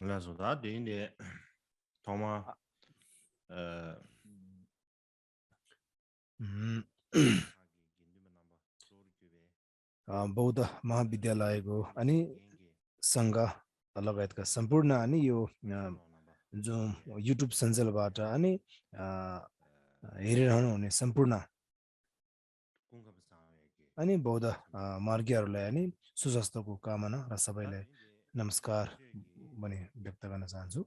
그래서 다 되는데 도마 बौद्ध महाविद्यालयको अनि सङ्घ लगायतका सम्पूर्ण अनि यो जो युट्युब सञ्जालबाट अनि हेरिरहनु हुने सम्पूर्ण अनि बौद्ध मार्गीहरूलाई अनि सुस्वास्थ्यको कामना र सबैलाई नमस्कार भनी व्यक्त गर्न चाहन्छु।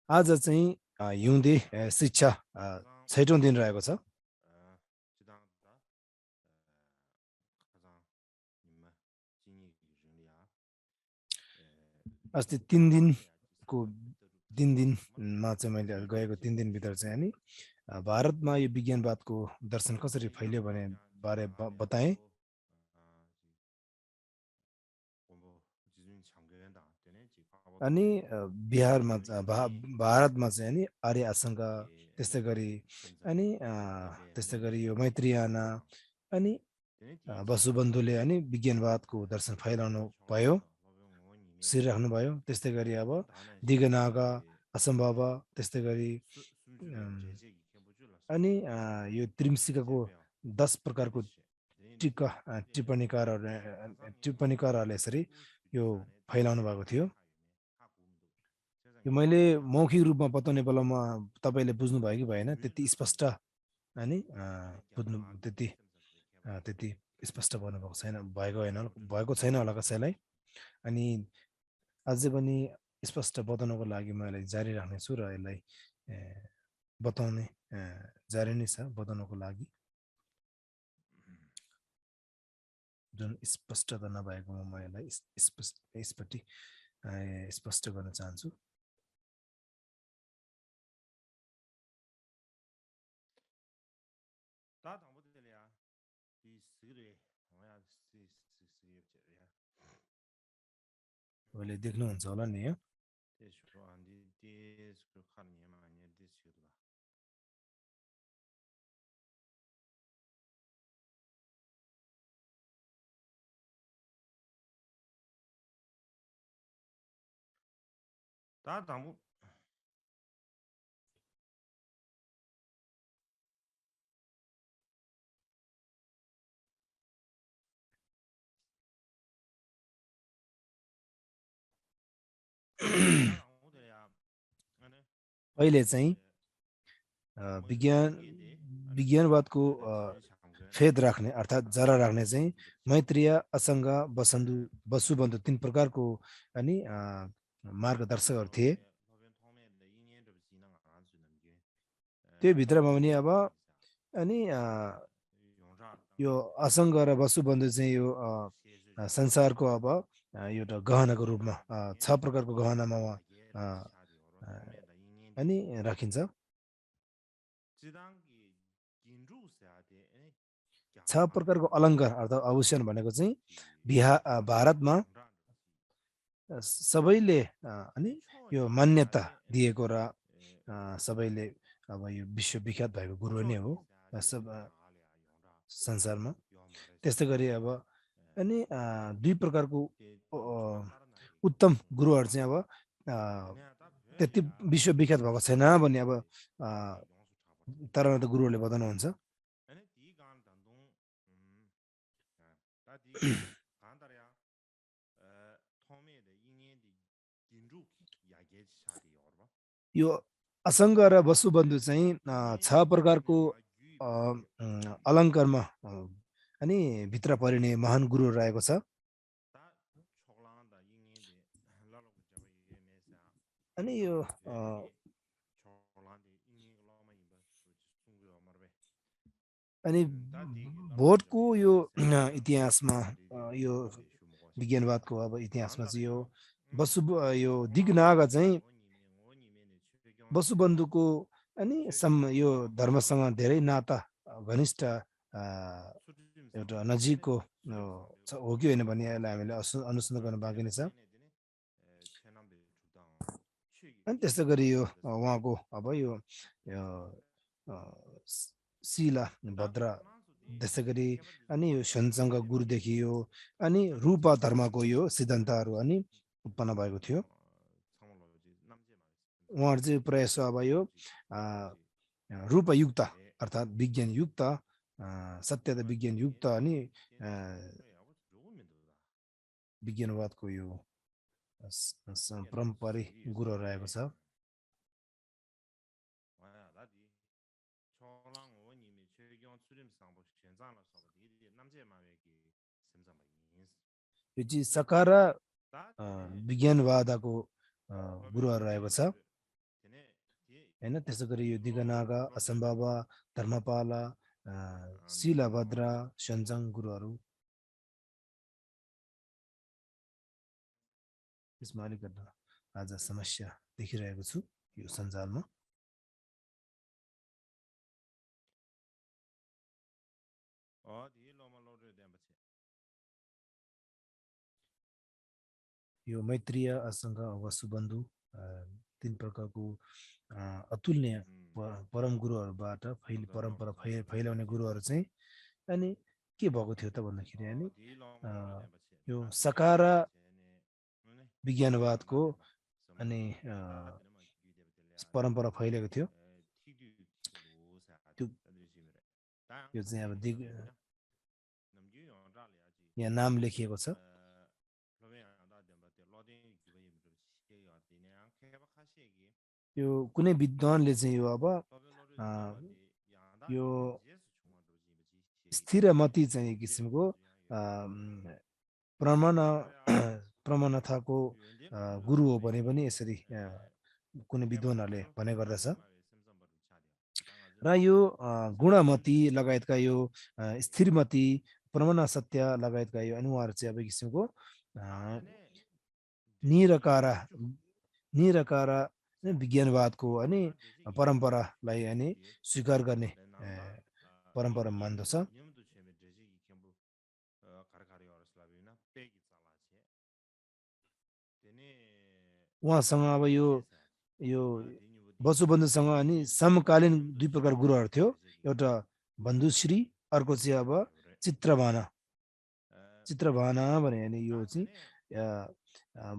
आज चाहिँ हिउँदे शिक्षा 6औं दिन रहेको छ। अस्ति 3 दिनको दिनमा चाहिँ मैले गएको 3 दिनभित्र चाहिँ अनि भारतमा यो विज्ञानवादको दर्शन कसरी फैल्यो भने बारे बताएँ। अनि बिहारमा भारतमा चाहिँ अनि आर्य आशंका, त्यस्तै गरी अनि त्यस्तै गरी यो मैत्रीयाना अनि वसुबन्धुले अनि विज्ञानवादको दर्शन फैलाउनु भयो, सिरिराख्नु भयो। त्यस्तै गरी अब दिगनागा असम्भव, त्यस्तै गरी अनि यो त्रिमसिकाको 10 प्रकारको टिप्पणीकारहरूले यसरी यो फैलाउनु भएको थियो। यो मैले मौखिक रूपमा बताउने बेलामा तपाईँले बुझ्नु भयो कि भएन, त्यति स्पष्ट अनि बुझ्नु त्यति स्पष्ट भएको छैन होला कसैलाई। अनि अझै पनि स्पष्ट बताउनको लागि म यसलाई जारी राख्नेछु र यसलाई बताउने जारी नै छ बताउनको लागि, जुन स्पष्टता नभएकोमा म यसलाई यसपट्टि स्पष्ट गर्न चाहन्छु। अहिले देख्नुहुन्छ होला नि यो अहिले चाहिँ विज्ञानवादको फेद राख्ने अर्थात् जरा राख्ने चाहिँ मैत्रीय, असङ्ग, वसुबन्धु 3 प्रकारको अनि मार्गदर्शकहरू थिए। त्यो भित्रमा पनि अब अनि यो असङ्ग र वसुबन्धु चाहिँ यो संसारको अब एउटा गहनाको रूपमा 6 प्रकारको गहनामा अनि राखिन्छ। 6 प्रकारको अलङ्कार अर्थात् आभूषण भनेको चाहिँ भारतमा सबैले अनि यो मान्यता दिएको र सबैले अब यो विश्वविख्यात भएको गुरु नै हो संसारमा। त्यस्तै गरी अब अनि 2 प्रकारको उत्तम गुरुहरू चाहिँ अब त्यति विश्वविख्यात भएको छैन भन्ने अब तारानाथ गुरुहरूले बताउनुहुन्छ। यो असङ्ग र वसुबन्धु चाहिँ 6 प्रकारको अलङ्कारमा अनि भित्र परिने महान गुरु रहेको छ। अनि यो अनि भोटको यो इतिहासमा यो विज्ञानवादको अब इतिहासमा चाहिँ यो दिगनागा चाहिँ वसुबन्धुको अनि यो धर्मसँग धेरै नाता घनिष्ठ एउटा नजिकको हो कि होइन भने यसलाई हामीले अनुसन्धान गर्न बाँकी नै छ। अनि त्यस्तै गरी यो उहाँको अब यो शिला भद्र त्यसै गरी अनि यो सन्सँग गुरुदेखि यो अनि रूप धर्मको यो सिद्धान्तहरू अनि उत्पन्न भएको थियो। उहाँहरू चाहिँ प्रायः जसो अब यो रूपयुक्त अर्थात् विज्ञानयुक्त सत्यता विज्ञानयुक्त अनि विज्ञानवादको यो परम्परा गुरुहरू रहेको छ। यो चाहिँ सकारा विज्ञानवादको गुरुहरू रहेको छ हैन। त्यसै गरी यो दिगनागा, असम्भव, धर्मपाला, शिलभद्र, सन्जङ गुरुहरू। यसमा अलिकति आज समस्या देखिरहेको छु यो सञ्जालमा। यो मैत्रीय, असङ्ग, वसुबन्धु तीन प्रकारको अतुलनीय परम गुरुहरूबाट परम्परा फैलाउने गुरुहरू चाहिँ अनि के भएको थियो त भन्दाखेरि अनि यो सकारा विज्ञानवादको अनि परम्परा फैलिएको थियो। यो चाहिँ अब यहाँ नाम लेखिएको छ। यो कुनै विद्वानले चाहिँ यो अब यो स्थिरमती चाहिँ किसिमको प्रमाणताको गुरु हो भने पनि यसरी कुनै विद्वानहरूले भन्ने गर्दछ। र यो गुणमती लगायतका यो स्थिरमती, प्रमाण सत्य लगायतका यो अनुहार चाहिँ अब किसिमको निरकारा विज्ञानवादको अनि परम्परालाई अनि स्वीकार गर्ने परम्परा मान्दछ। उहाँसँग अब यो वसुबन्धुसँग अनि समकालीन दुई प्रकार गुरुहरू थियो। एउटा बन्धुश्री, अर्को चाहिँ अब चित्रभाना भने अनि यो चाहिँ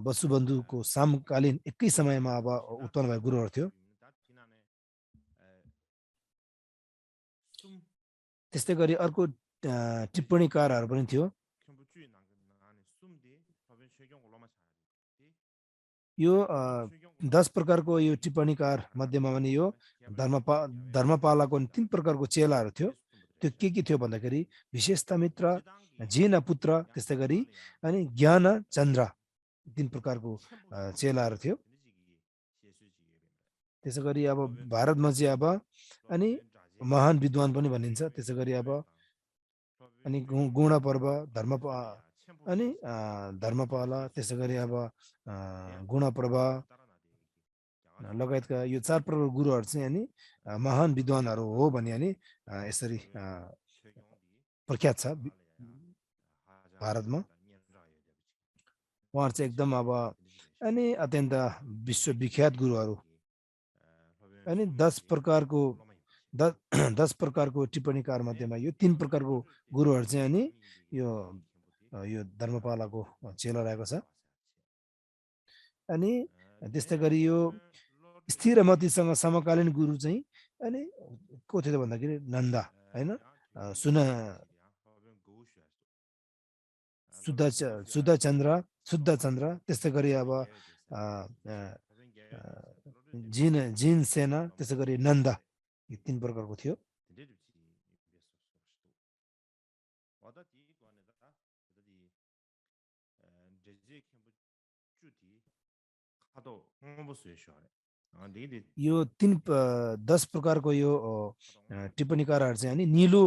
वसुबन्धुको समकालीन एकै समयमा अब उत्पन्न भएको गुरुहरू थियो। त्यस्तै गरी अर्को टिप्पणीकारहरू पनि थियो। यो 10 प्रकारको यो टिप्पणीकार मध्येमा पनि यो धर्मपालाको 3 प्रकारको चेलाहरू थियो। त्यो के थियो भन्दाखेरि विशेषता मित्र, जिन पुत्र, त्यस्तै गरी अनि ज्ञान चन्द्र 3 प्रकारको चेलाहरू थियो। त्यसै गरी अब भारतमा चाहिँ अब अनि महान विद्वान पनि भनिन्छ। त्यसै गरी अब अनि गुण पर्व अनि धर्मपाला, त्यसै गरी अब गुण पर्व लगायतका यो 4 प्रकार गुरुहरू चाहिँ अनि महान विद्वानहरू हो भने अनि यसरी प्रख्यात छ भारतमा। उहाँहरू चाहिँ एकदम अब अनि अत्यन्त विश्वविख्यात गुरुहरू अनि 10 प्रकारको टिप्पणीकार मध्येमा यो 3 प्रकारको गुरुहरू चाहिँ अनि यो धर्मपालाको चेला रहेको छ। अनि त्यस्तै गरी यो स्थिरमतीसँग समकालीन गुरु चाहिँ अनि को थियो भन्दाखेरि नन्दा हैन, शुद्ध चन्द्र, त्यस्तै गरी अब जिन सेना, त्यसै गरी नन्दा, यो 3 प्रकारको थियो। यो 10 प्रकारको यो टिप्पणीकारहरू चाहिँ अनि निलो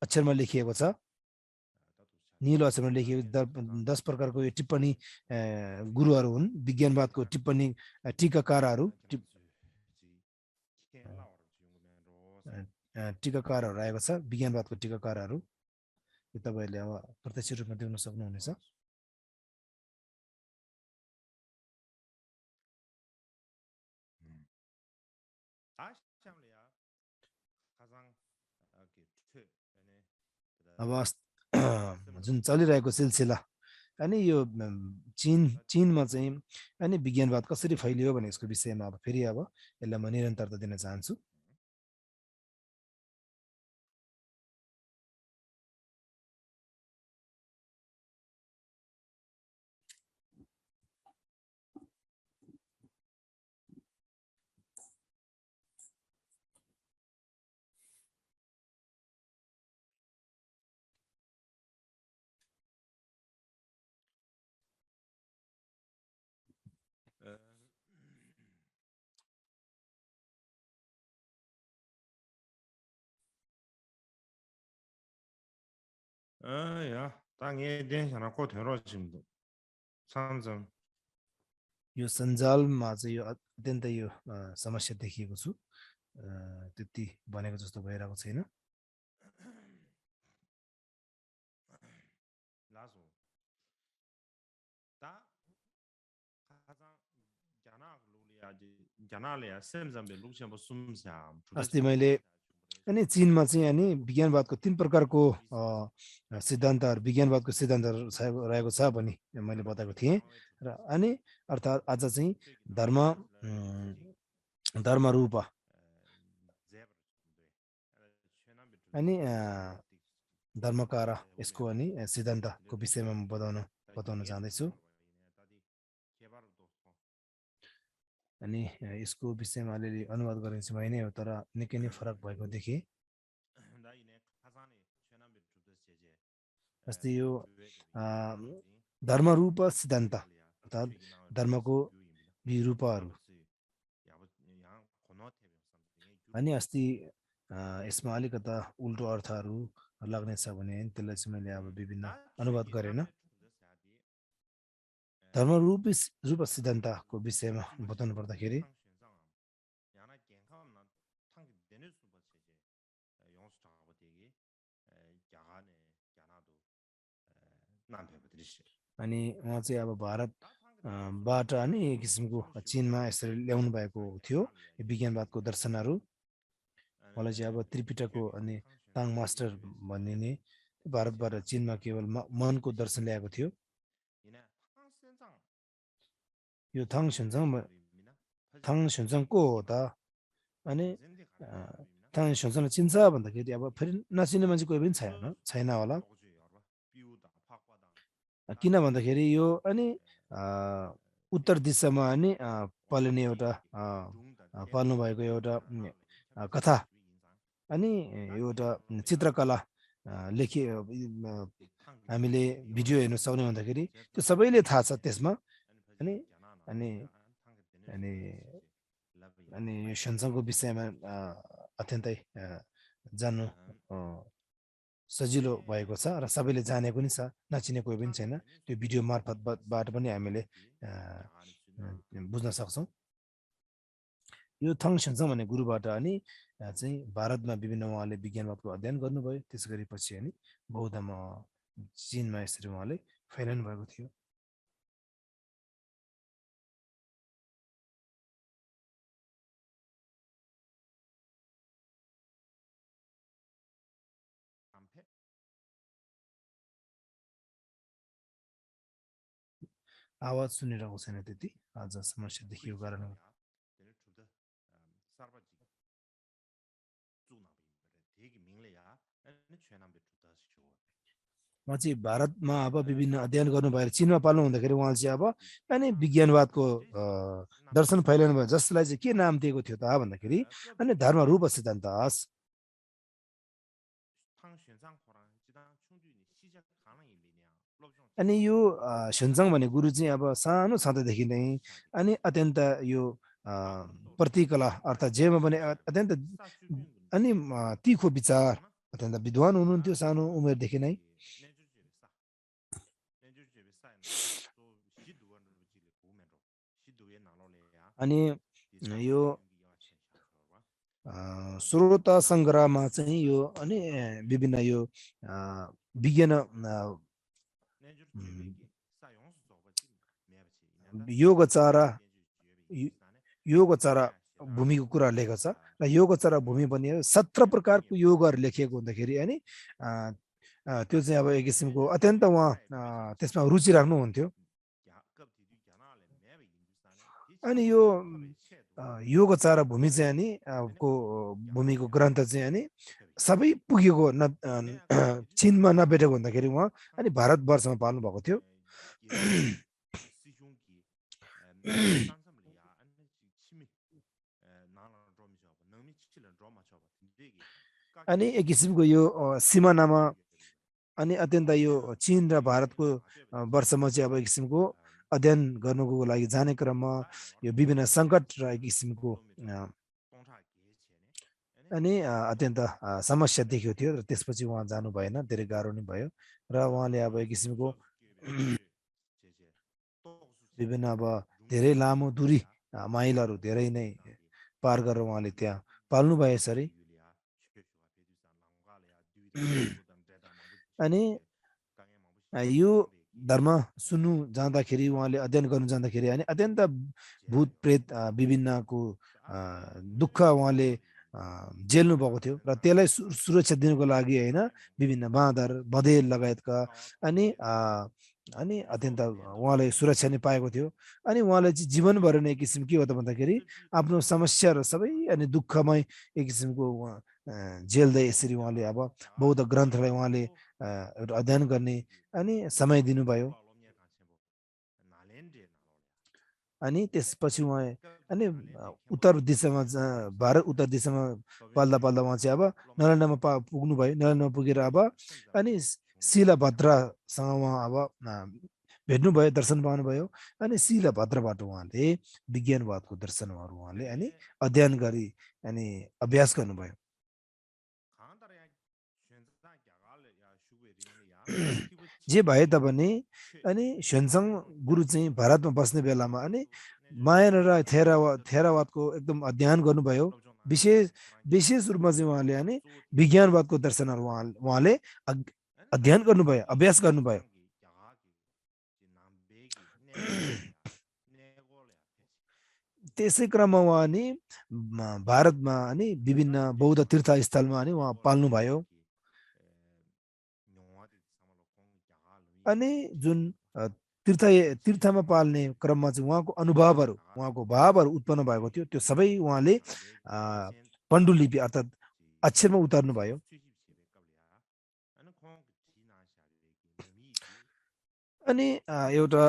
अक्षरमा लेखिएको छ। निलो अक्षरमा लेखिएको 10 प्रकारको यो टिप्पणी गुरुहरू हुन्। विज्ञानवादको टिप्पणी टीकाकारहरू रहेको छ। विज्ञानवादको टीकाकारहरू यो तपाईहरुले अब प्रत्यक्ष रूपमा देख्न सक्नुहुनेछ। अब जुन चलिरहेको सिलसिला अनि यो चीनमा चाहिँ अनि विज्ञानवाद कसरी फैलियो भने यसको विषयमा अब फेरि अब यसलाई म निरन्तरता दिन चाहन्छु। या 당에 대해서 고 들어지면 삼점 यो सञ्जालमा चाहिँ यो अत्यन्तै यो समस्या देखिएको छु। त्यति भनेको जस्तो भइरहेको छैन। 라소 다 가장 자나리아 셈잠베 루크챵버 숨삼 अस्ति मैले अनि चीनमा चाहिँ अनि विज्ञानवादको 3 प्रकारको सिद्धान्तहरू विज्ञानवादको सिद्धान्तहरू रहेको छ भनी मैले बताएको थिएँ र अनि अर्थात् आज चाहिँ धर्म रूप अनि धर्मकार यसको अनि सिद्धान्तको विषयमा म बताउन चाहदैछु। अनि यसको विषयमा अलिअलि अनुवाद गर्ने चाहिँ भइ नै हो, तर निकै नै फरक भएको देखेँ। जस्तै यो धर्मरूप सिद्धान्त अर्थात् धर्मको रूपहरू अनि अस्ति यसमा अलिकता उल्टो अर्थहरू लाग्नेछ भने त्यसलाई चाहिँ मैले अब विभिन्न अनुवाद गरेन। धर्मरूप सिद्धान्तको विषयमा बताउनु पर्दाखेरि अनि उहाँ चाहिँ अब भारतबाट अनि एक किसिमको चीनमा यसरी ल्याउनु भएको थियो विज्ञानवादको दर्शनहरू। मलाई चाहिँ अब त्रिपिटकको अनि ताङ मास्टर भनिने भारतबाट चीनमा केवल मनको दर्शन ल्याएको थियो। यो थाङ सुनसङ को हो त? अनि थाङ सुनसङ चिन्छ भन्दाखेरि अब फेरि नचिन्ने मान्छे कोही पनि छैन होला। किन भन्दाखेरि यो अनि उत्तर दिशामा अनि पाल्ने एउटा पाल्नु भएको एउटा कथा अनि एउटा चित्रकला हामीले भिडियो हेर्न सक्ने भन्दाखेरि त्यो सबैले थाहा छ त्यसमा। अनि अनि अनि अनि यो सुनसङको विषयमा अत्यन्तै जान्नु सजिलो भएको छ र सबैले जानेको नि छ, नचिने कोही पनि छैन। त्यो भिडियो मार्फतबाट पनि हामीले बुझ्न सक्छौँ। यो थाङ सुनसङ भन्ने गुरुबाट अनि चाहिँ भारतमा विभिन्न उहाँले विज्ञानवादको अध्ययन गर्नुभयो। त्यसै गरी पछि अनि बौद्धमा चीनमा यसरी उहाँले फैलाउनु भएको थियो। आवाज सुनिरहेको छैन त्यति, आज समस्या देखिएको कारण उहाँ चाहिँ भारतमा अब विभिन्न अध्ययन गर्नु भएर चीनमा पाल्नु हुँदाखेरि उहाँले चाहिँ अब अनि विज्ञानवादको दर्शन फैलाउनु भयो, जसलाई चाहिँ के नाम दिएको थियो त भन्दाखेरि अनि धर्मरूप सिद्धान्त। अनि यो सुनसङ भन्ने गुरु चाहिँ अब सानो छँदादेखि नै अनि अत्यन्त यो प्रतिकला अर्थात् जेमा पनि अत्यन्त अनि तीखो विचार, अत्यन्त विद्वान हुनुहुन्थ्यो सानो उमेरदेखि नै। अनि यो स्रोत सङ्ग्रहमा चाहिँ यो अनि विभिन्न यो विज्ञान योगचारा भूमिको कुरा लेखेको छ र योगचारा भूमि पनि 17 प्रकारको योगहरू लेखिएको हुँदाखेरि अनि त्यो चाहिँ अब एक किसिमको अत्यन्त उहाँ त्यसमा रुचि राख्नुहुन्थ्यो। अनि यो योगो चारा भूमि चाहिँ अनि को भूमिको ग्रन्थ चाहिँ अनि सबै पुगेको चिनमा नभेटेको हुँदाखेरि उहाँ अनि भारतवर्षमा पाल्नु भएको थियो। अनि एक किसिमको यो सिमानामा अनि अत्यन्त यो चीन र भारतको वर्षमा चाहिँ अब एक किसिमको अध्ययन गर्नुको लागि जाने क्रममा यो विभिन्न सङ्कट र एक किसिमको अनि अत्यन्त समस्या देखेको थियो र त्यसपछि उहाँ जानु भएन, धेरै गाह्रो नै भयो र उहाँले अब एक किसिमको विभिन्न अब धेरै लामो दूरी माइलहरू धेरै नै पार गरेर उहाँले त्यहाँ पाल्नु भयो यसरी। अनि यो धर्म सुन्नु जाँदाखेरि उहाँले अध्ययन गर्नु जाँदाखेरि अनि अत्यन्त भूत प्रेत विभिन्नको दुःख उहाँले झेल्नु भएको थियो र त्यसलाई सुरक्षा दिनुको लागि होइन विभिन्न बाँदर बँदेल लगायतका अनि अनि अत्यन्त उहाँले सुरक्षा नै पाएको थियो। अनि उहाँले चाहिँ जीवनभर नै एक किसिम के हो त भन्दाखेरि आफ्नो समस्या र सबै अनि दुःखमय एक किसिमको झेल्दै यसरी उहाँले अब बौद्ध ग्रन्थलाई उहाँले एउटा अध्ययन गर्ने अनि समय दिनुभयो। अनि त्यसपछि उहाँ अनि उत्तर दिशामा भारत उत्तर दिशामा पाल्दा पाल्दा उहाँ चाहिँ अब नरेन्द्रमा पुग्नुभयो। नरेन्द्रमा पुगेर अब अनि शिलभद्रसँग उहाँ अब भेट्नुभयो, दर्शन पाउनुभयो। अनि शिलभद्रबाट उहाँले विज्ञानवादको दर्शनहरू उहाँले अनि अध्ययन गरी अनि अभ्यास गर्नुभयो। जे भए तापनि अनि xuanzang गुरु चाहिँ भारतमा बस्ने बेलामा अनि मायन र थेरावादको एकदम अध्ययन गर्नुभयो। विशेष रूपमा चाहिँ उहाँले अनि विज्ञानवादको दर्शनहरू उहाँले अध्ययन गर्नुभयो, अभ्यास गर्नुभयो। त्यसै क्रममा उहाँ अनि भारतमा अनि विभिन्न बौद्ध तीर्थस्थलमा अनि उहाँ पाल्नुभयो। अनि जुन तीर्थमा पाल्ने क्रममा चाहिँ उहाँको अनुभवहरू, उहाँको भावहरू उत्पन्न भएको थियो, त्यो सबै उहाँले पण्डुलिपि अर्थात् अक्षरमा उतार्नु भयो। अनि एउटा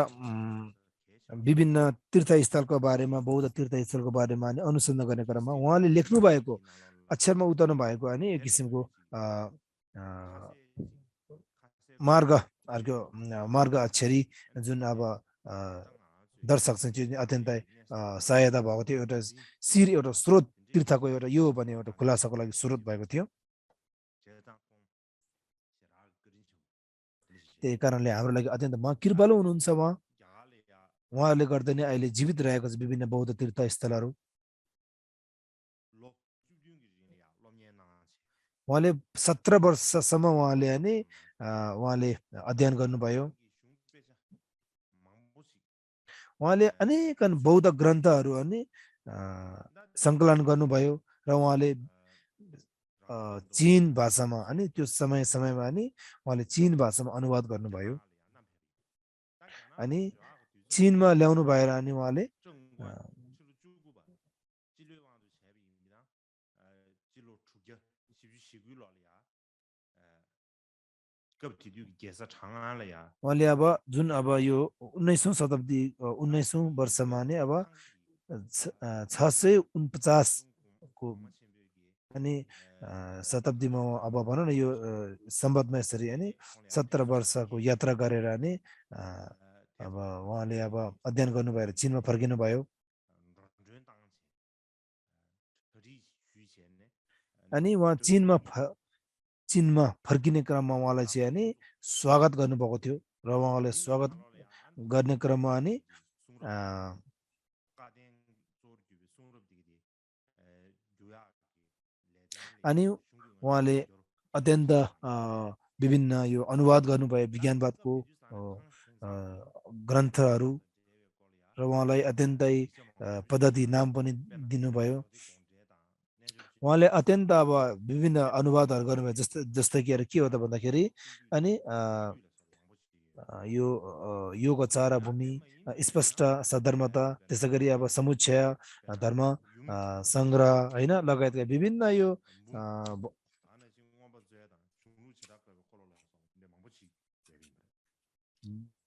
विभिन्न तीर्थस्थलको बारेमा, बौद्ध तीर्थस्थलको बारेमा अनि अनुसन्धान गर्ने क्रममा उहाँले लेख्नु भएको अक्षरमा उतार्नु भएको अनि एक किसिमको मार्ग अक्षरी जुन अब दर्शक चाहिँ अत्यन्तै सहायता भएको थियो। एउटा एउटा स्रोत तीर्थको एउटा यो भने एउटा खुलासाको लागि स्रोत भएको थियो। त्यही कारणले हाम्रो लागि अत्यन्त कृपालु हुनुहुन्छ उहाँहरूले गर्दा नै अहिले जीवित रहेको छ विभिन्न बौद्ध तीर्थस्थलहरू। उहाँले 17 वर्षसम्म उहाँले अनि उहाँले अध्ययन गर्नुभयो। उहाँले अनेक बौद्ध ग्रन्थहरू अनि सङ्कलन गर्नुभयो र उहाँले चीन भाषामा अनि त्यो समयमा अनि उहाँले चीन भाषामा अनुवाद गर्नुभयो। अनि चीनमा ल्याउनु भएर अनि उहाँले उहाँले अब जुन अब यो 19औं शताब्दी 19औं वर्षमा नै अब 649 को अनि शताब्दीमा अब भनौँ न यो सम्बन्धमा यसरी अनि 17 वर्षको यात्रा गरेर अनि अब उहाँले अब अध्ययन गर्नुभएर चीनमा फर्किनु भयो। अनि उहाँ चीनमा फर्किने क्रममा उहाँलाई चाहिँ अनि स्वागत गर्नुभएको थियो र उहाँले स्वागत गर्ने क्रममा अनि उहाँले अत्यन्त विभिन्न यो अनुवाद गर्नुभयो विज्ञानवादको ग्रन्थहरू र उहाँलाई अत्यन्तै पद्धति नाम पनि दिनुभयो। उहाँले अत्यन्त अब विभिन्न अनुवादहरू गर्नुभयो जस्तै कि के हो त भन्दाखेरि अनि यो चारा भूमि स्पष्ट सधर्मता त्यसै गरी अब समुच्चय धर्म संग्रह हैन लगायतका विभिन्न यो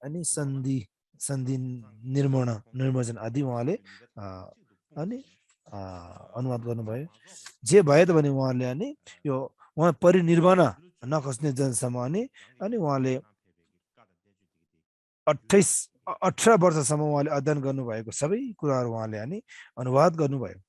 अनि सन्धि निर्मोचन आदि उहाँले अनि अनुवाद गर्नुभयो जे भए त भने उहाँले अनि यो उहाँ परिनिर्वाण नखस्ने जनसम्म अनि उहाँले 18 वर्षसम्म उहाँले अध्ययन गर्नुभएको सबै कुराहरू उहाँले अनि अनुवाद गर्नुभयो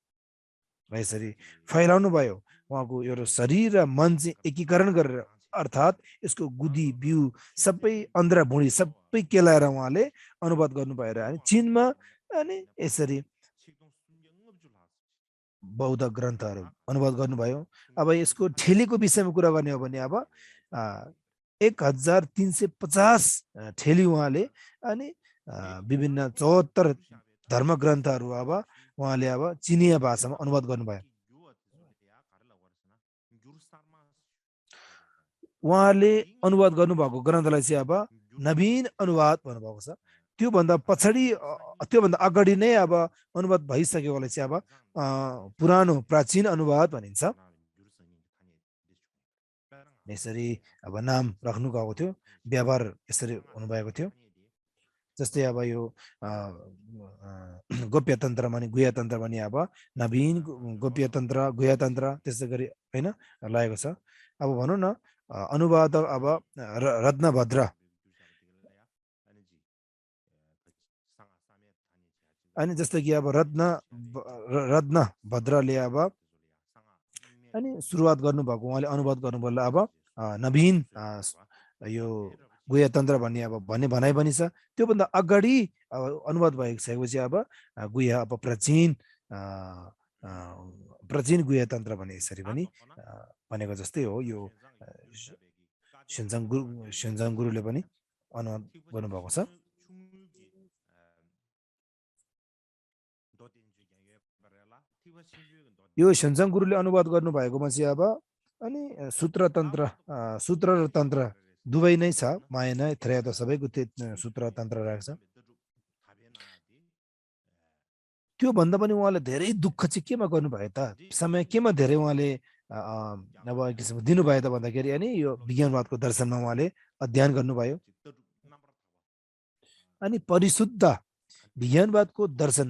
र यसरी फैलाउनु भयो उहाँको एउटा शरीर र मन चाहिँ एकीकरण गरेर अर्थात् यसको गुदी बिउ सबै अन्द्रा भुँडी सबै केलाएर उहाँले अनुवाद गर्नुभयो र अनि चीनमा अनि यसरी बौद्ध ग्रन्थहरू अनुवाद गर्नुभयो अब यसको ठेलीको विषयमा कुरा गर्ने हो भने अब 1350 ठेली उहाँले अनि विभिन्न 74 धर्म ग्रन्थहरू अब उहाँले अब चिनिया भाषामा अनुवाद गर्नुभयो उहाँले अनुवाद गर्नुभएको ग्रन्थलाई चाहिँ अब नवीन अनुवाद भन्नुभएको छ त्योभन्दा अगाडि नै अब अनुवाद भइसकेकोलाई चाहिँ अब पुरानो प्राचीन अनुवाद भनिन्छ यसरी अब नाम राख्नु गएको थियो व्यवहार यसरी हुनुभएको थियो जस्तै अब यो गोप्य तन्त्र माने गुह्य तन्त्र माने अब नवीन गोप्य तन्त्र गुह्य तन्त्र त्यसै गरी हैन लागेको छ अब भनौं न अनुवाद अब रत्नभद्र अनि जस्तै कि अब रत्नभद्रले अब अनि सुरुवात गर्नुभएको उहाँले अनुवाद गर्नुभयो अब नवीन यो गुह्य तन्त्र भन्ने अब भनाइ पनि छ त्योभन्दा अगाडि अब अनुवाद भएको छ अब गुह्य अब प्राचीन गुह्य तन्त्र भने यसरी पनि भनेको जस्तै हो यो सेन्जाङ गुरुले पनि अनुवाद गर्नुभएको छ यो सेन्जाङ गुरुले अनुवाद गर्नुभएकोमा चाहिँ अब अनि सूत्र र तन्त्र दुवै नै छ मायना थ्रेया त सबैको सूत्र तन्त्र रहेको छ त्यो भन्दा पनि उहाँले धेरै दुःख चाहिँ केमा गर्नुभयो त समय केमा धेरै उहाँले अब किसिमको दिनुभयो त भन्दाखेरि अनि यो विज्ञानवादको दर्शनमा उहाँले अध्ययन गर्नुभयो अनि परिशुद्ध विज्ञानवादको दर्शन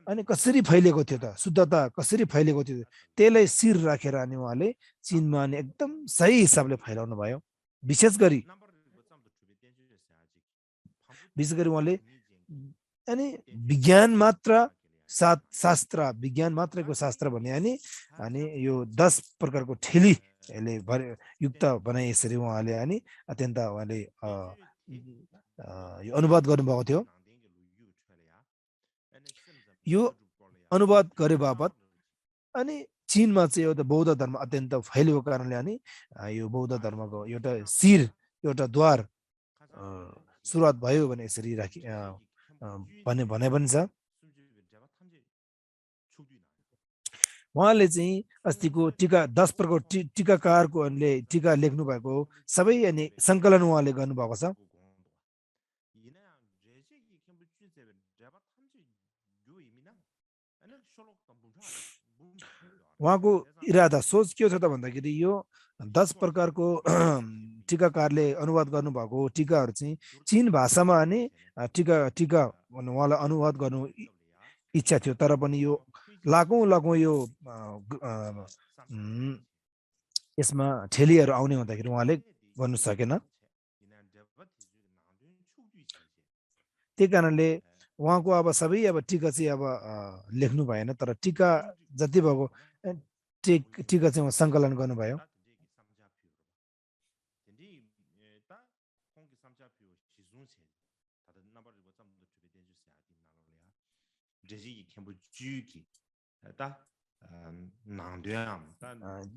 अनि कसरी फैलिएको थियो त शुद्धता कसरी फैलिएको थियो त्यसलाई शिर राखेर अनि उहाँले चीनमा अनि एकदम सही हिसाबले फैलाउनु भयो विशेष गरी उहाँले अनि विज्ञान मात्र शास्त्र विज्ञान मात्रको शास्त्र भन्ने अनि यो 10 प्रकारको ठेली युक्त बनाए यसरी उहाँले अनि अत्यन्त उहाँले यो अनुवाद गर्नुभएको थियो यो अनुवाद गरे बापत अनि चीनमा चाहिँ एउटा बौद्ध धर्म अत्यन्त फैलिएको कारणले अनि यो बौद्ध धर्मको एउटा शिर एउटा द्वार सुरुवात भयो भने यसरी भने पनि छ उहाँले चाहिँ अस्तिको टीका 10 प्रकारको टीकाकारको टीका लेख्नु भएको सबै अनि संकलन उहाँले गर्नुभएको छ उहाँको इरादा सोच के छ त भन्दाखेरि यो 10 प्रकारको टीकाकारले अनुवाद गर्नुभएको टीकाहरू चाहिँ चीन भाषामा अनि टीका उहाँलाई अनुवाद गर्नु इच्छा थियो तर पनि यो लाखौं यो यसमा ठेलीहरू आउने हुँदाखेरि उहाँले गर्नु सकेन त्यही कारणले उहाँको अब सबै अब टीका चाहिँ अब लेख्नु भएन तर टीका जति भएको टीका चाहिँ संकलन गर्नुभयो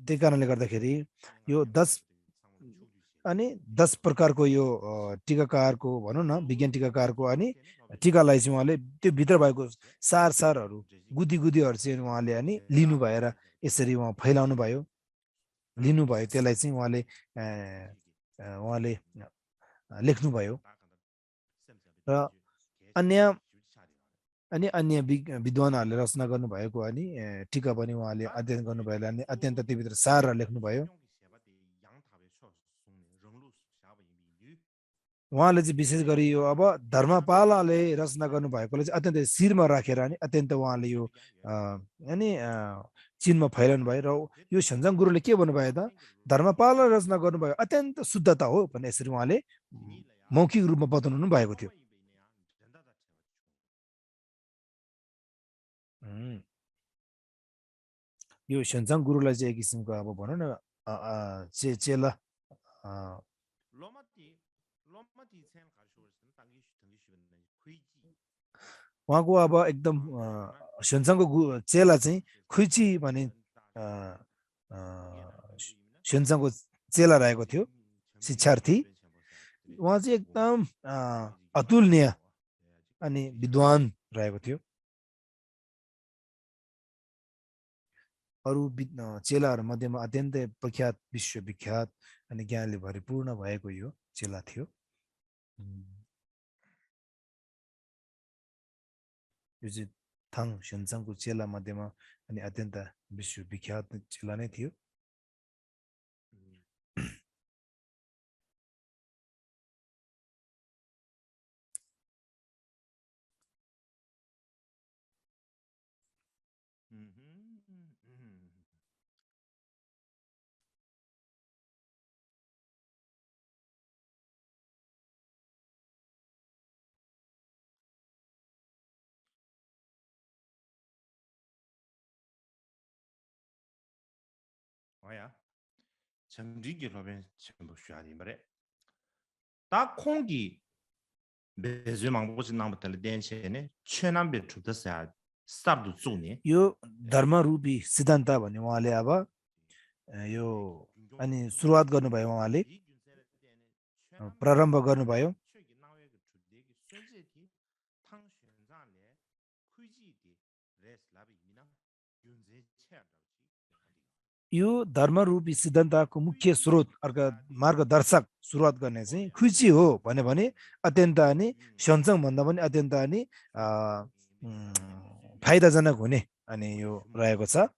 त्यही कारणले गर्दाखेरि यो 10 प्रकारको यो टीकाकारको भनौं न विज्ञान टीकाकारको अनि टिकालाई चाहिँ उहाँले त्यो भित्र भएको सारहरू गुदीहरू चाहिँ उहाँले अनि लिनु भएर यसरी उहाँ फैलाउनु भयो, लिनुभयो, त्यसलाई चाहिँ उहाँले लेख्नुभयो। र अन्य अन्य विद्वानहरूले रचना गर्नुभएको अनि टिका पनि उहाँले अध्ययन गर्नुभयो अनि अत्यन्त त्योभित्र सार लेख्नुभयो। उहाँले चाहिँ विशेष गरी यो अब धर्मपालले रचना गर्नुभएकोले चाहिँ अत्यन्तै शिरमा राखेर अनि अत्यन्त उहाँले यो अनि चिनमा फैलाउनु भयो। र यो सञ्जङ गुरुले के भन्नुभयो त, धर्मपालले रचना गर्नुभयो अत्यन्त शुद्धता हो भन्ने यसरी उहाँले मौखिक रूपमा बताउनु भएको थियो। यो सञ्जङ गुरुलाई चाहिँ एक किसिमको अब भनौँ न चेला उहाँको अब एकदम सञ्जङको चेला चाहिँ खुइची भन्ने सञ्जङको चेला रहेको थियो, शिक्षार्थी। उहाँ चाहिँ एकदम अतुलनीय अनि विद्वान रहेको थियो। अरू चेलाहरू मध्येमा अत्यन्तै प्रख्यात, विश्वविख्यात अनि ज्ञानले भरिपूर्ण भएको यो चेला थियो। यो चाहिँ थाङ सञ्जङको चेला मध्येमा अनि अत्यन्त विश्वविख्यात चेला नै थियो। 다 콩기 बेजुमाङबोजिनाङबतले देनसेने छेनाम्बे ठुदसा स्टार्ट जुने यो धर्म रूपी सिद्धान्त भन्ने उहाँले अब यो अनि सुरुवात गर्नुभयो, उहाँले प्रारम्भ गर्नुभयो। यो धर्म रूपी सिद्धान्तको मुख्य स्रोत मार्गदर्शक सुरुवात गर्ने चाहिँ खुइची हो भने अत्यन्त अनि सञ्जङ भन्दा पनि अत्यन्त अनि फाइदाजनक हुने अनि यो रहेको छ।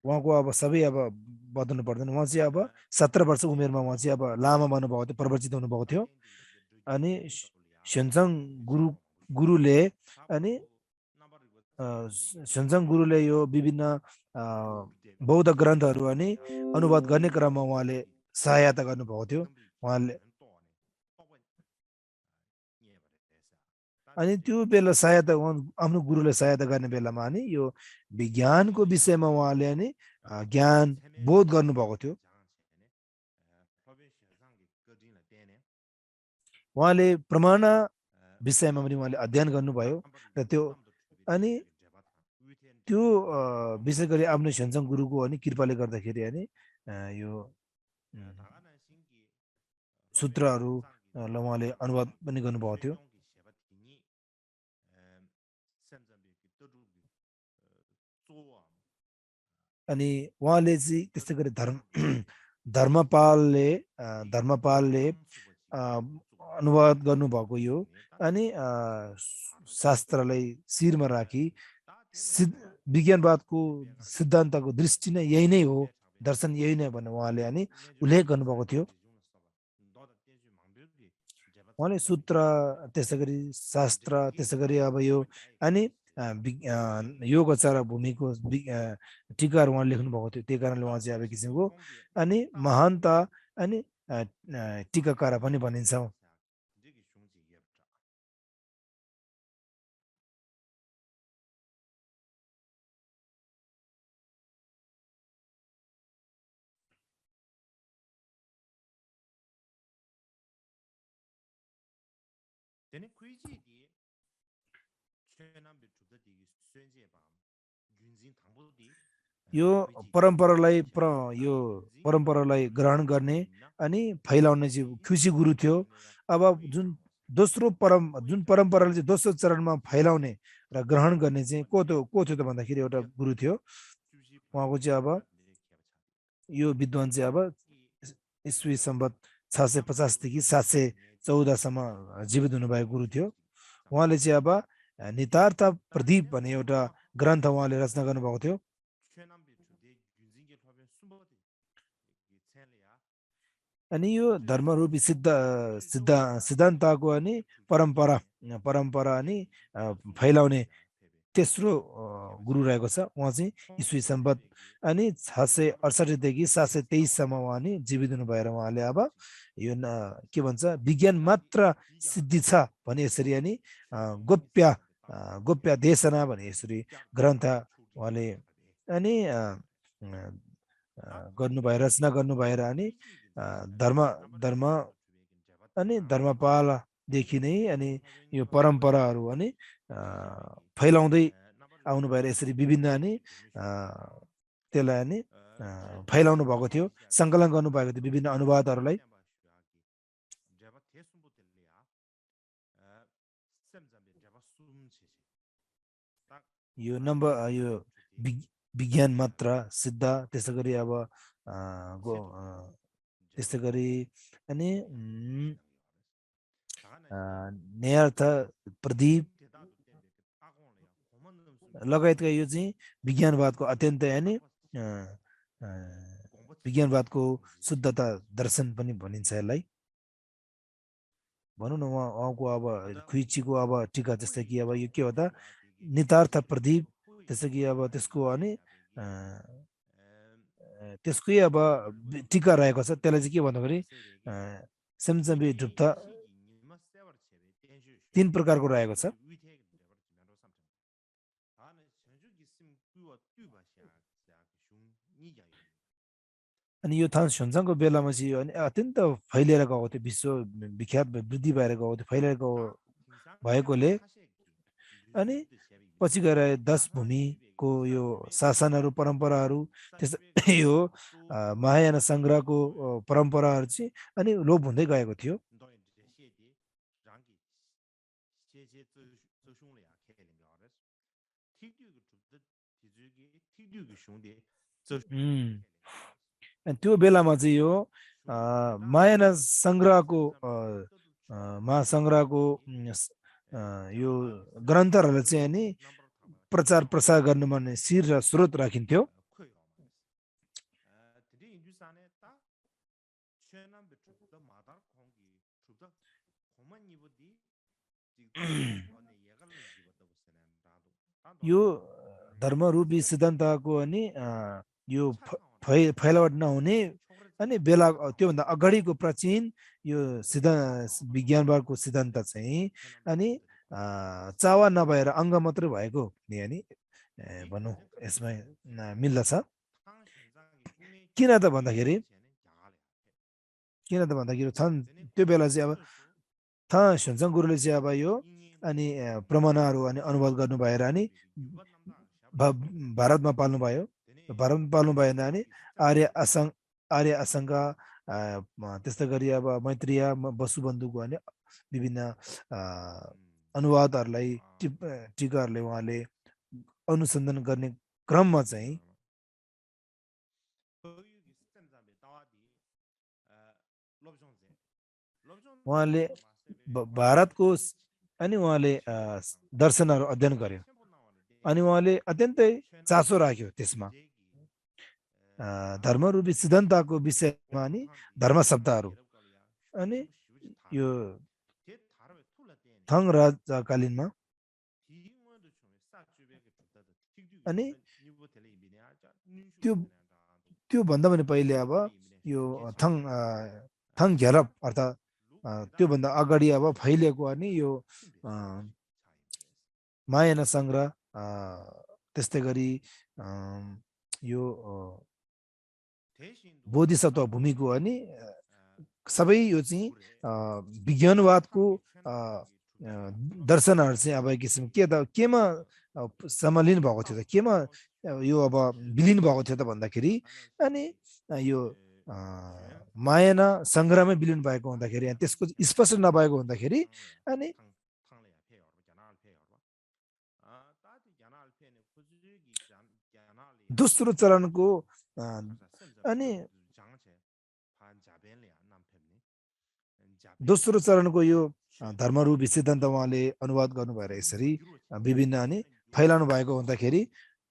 उहाँको अब सबै अब बताउनु पर्दैन, उहाँ चाहिँ अब 17 वर्ष उमेरमा उहाँ चाहिँ अब लामा बन्नुभएको थियो, प्रवचित हुनुभएको थियो। अनि सञ्जङ गुरुले अनि सञ्जङ गुरुले यो विभिन्न बौद्ध ग्रन्थहरू अनि अनुवाद गर्ने क्रममा उहाँले सहायता गर्नुभएको थियो। उहाँले अनि त्यो बेला सहायता आफ्नो गुरुले सहायता गर्ने बेलामा अनि यो विज्ञानको विषयमा उहाँले अनि ज्ञान बोध गर्नुभएको थियो। उहाँले प्रमाण विषयमा पनि उहाँले अध्ययन गर्नुभयो र त्यो अनि त्यो विशेष गरी आफ्नो सञ्जङ गुरुको अनि कृपाले गर्दाखेरि अनि यो सूत्रहरूलाई उहाँले अनुवाद पनि गर्नुभएको थियो। अनि उहाँले चाहिँ त्यस्तै गरी धर्मपालले अनुवाद गर्नुभएको यो अनि शास्त्रलाई शिरमा राखी विज्ञानवादको सिद्धान्तको दृष्टि नै यही नै हो, दर्शन यही नै भनेर उहाँले अनि उल्लेख गर्नुभएको थियो। उहाँले सूत्र, त्यसै गरी शास्त्र, त्यसै गरी अब यो अनि योगचार भूमिको टिकाहरू उहाँले लेख्नुभएको थियो। त्यही कारणले उहाँ चाहिँ अब किसिमको अनि महानता अनि टिकाकार पनि भनिन्छ। यो परम्परालाई ग्रहण गर्ने अनि फैलाउने चाहिँ खुसी गुरु थियो। अब जुन जुन परम्पराले चाहिँ दोस्रो चरणमा फैलाउने र ग्रहण गर्ने चाहिँ को थियो त भन्दाखेरि एउटा गुरु थियो। उहाँको चाहिँ अब यो विद्वान चाहिँ अब ईस्वी सम्बत 650 देखि 714 जीवित हुनुभएको गुरु थियो। उहाँले चाहिँ अब नितार्थ प्रदीप भन्ने एउटा ग्रन्थ उहाँले रचना गर्नुभएको थियो। अनि यो धर्मरूपी सिद्धान्तको अनि परम्परा अनि फैलाउने तेस्रो गुरु रहेको छ। उहाँ चाहिँ ईस्वी सम्बत अनि 668 देखि 723 सम्म उहाँ नि जीवित हुनु भएर उहाँले अब यो के भन्छ विज्ञान मात्र सिद्धि छ भने यसरी अनि गोप्य देशना भने यसरी ग्रन्थ उहाँले अनि रचना गर्नु भएर अनि धर्म अनि धर्मपालदेखि नै अनि यो परम्पराहरू अनि फैलाउँदै आउनु भएर यसरी विभिन्न अनि त्यसलाई अनि फैलाउनु भएको थियो, सङ्कलन गर्नुभएको थियो विभिन्न अनुवादहरूलाई। यो विज्ञान मात्र सिद्ध, त्यसै गरी अब त्यस्तै गरी अनि न्यायार्थ प्रदीप लगायतका यो चाहिँ विज्ञानवादको अत्यन्तै अनि विज्ञानवादको शुद्धता दर्शन पनि भनिन्छ यसलाई। भनौँ न उहाँको अब खुइचीको अब टीका जस्तै कि अब यो के हो त नितार्थ प्रदीप, त्यसै कि अब त्यसको अनि त्यसकै अब टीका रहेको छ। त्यसलाई चाहिँ के भन्दाखेरि सेमचम्बी ढुप्ता 3 प्रकारको रहेको छ। अनि यो थान सोन्साङको बेलामा चाहिँ अनि अत्यन्त फैलिएर गएको थियो, विश्व विख्यात वृद्धि भएर गएको थियो, फैलिएर भएकोले अनि पछि गएर 10 भूमिको यो शासनहरू परम्पराहरू त्यस्तै यो महायान सङ्ग्रहको परम्पराहरू चाहिँ अनि लोप हुँदै गएको थियो। त्यो बेलामा चाहिँ यो महायान सङ्ग्रहको महासङ्ग्रहको यो ग्रन्थहरूलाई चाहिँ अनि प्रचार प्रसार गर्नुमा शिर र स्रोत राखिन्थ्यो। यो धर्मरूपी सिद्धान्तको अनि यो फैलावट नहुने अनि बेला त्योभन्दा अगाडिको प्राचीन यो विज्ञानवादको सिद्धान्त चाहिँ अनि चावा नभएर अङ्ग मात्रै भएको नि भनौँ यसमा मिल्दछ। किन त भन्दाखेरि त्यो बेला चाहिँ अब सोन्साङ गुरुले चाहिँ अब यो अनि प्रमाणहरू अनि अनुवाद गर्नु भएर अनि भारतमा पाल्नुभयो अनि आर्य असङ्ग त्यस्तै गरी अब मैत्रीय वसुबन्धुको अनि विभिन्न अनुवादहरूलाई टिकाहरूले उहाँले अनुसन्धान गर्ने क्रममा चाहिँ उहाँले भारतको अनि उहाँले दर्शनहरू अध्ययन गर्यो अनि उहाँले अत्यन्तै चासो राख्यो त्यसमा धर्मरूपी सिद्धान्तको विषयमा अनि धर्म शब्दहरू अनि यो थङ राजकालीनमा अनि त्यो भन्दा पनि पहिले अब यो थङ घेरप अर्थात् त्योभन्दा अगाडि अब फैलिएको अनि यो महायान सङ्ग्रह त्यस्तै गरी यो बोधिसत्व भूमिको अनि सबै यो चाहिँ विज्ञानवादको दर्शनहरू चाहिँ अब एक किसिम केमा सम्मिलित भएको थियो त, केमा यो अब विलिन भएको थियो त भन्दाखेरि अनि यो माया सङ्ग्रहमै विलिन भएको हुँदाखेरि अनि त्यसको स्पष्ट नभएको हुँदाखेरि अनि दोस्रो चरणको अनि दोस्रो चरणको यो धर्मरूपी सिद्धान्त उहाँले अनुवाद गर्नु भएर यसरी विभिन्न अनि फैलाउनु भएको हुँदाखेरि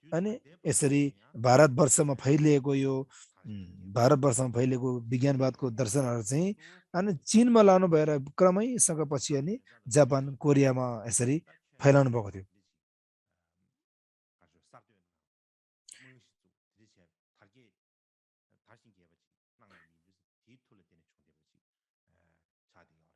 अनि यसरी भारतवर्षमा फैलिएको यो भारतवर्षमा फैलिएको विज्ञानवादको दर्शनहरू चाहिँ अनि चिनमा लानु भएर क्रमैसँग पछि अनि जापान कोरियामा यसरी फैलाउनु भएको थियो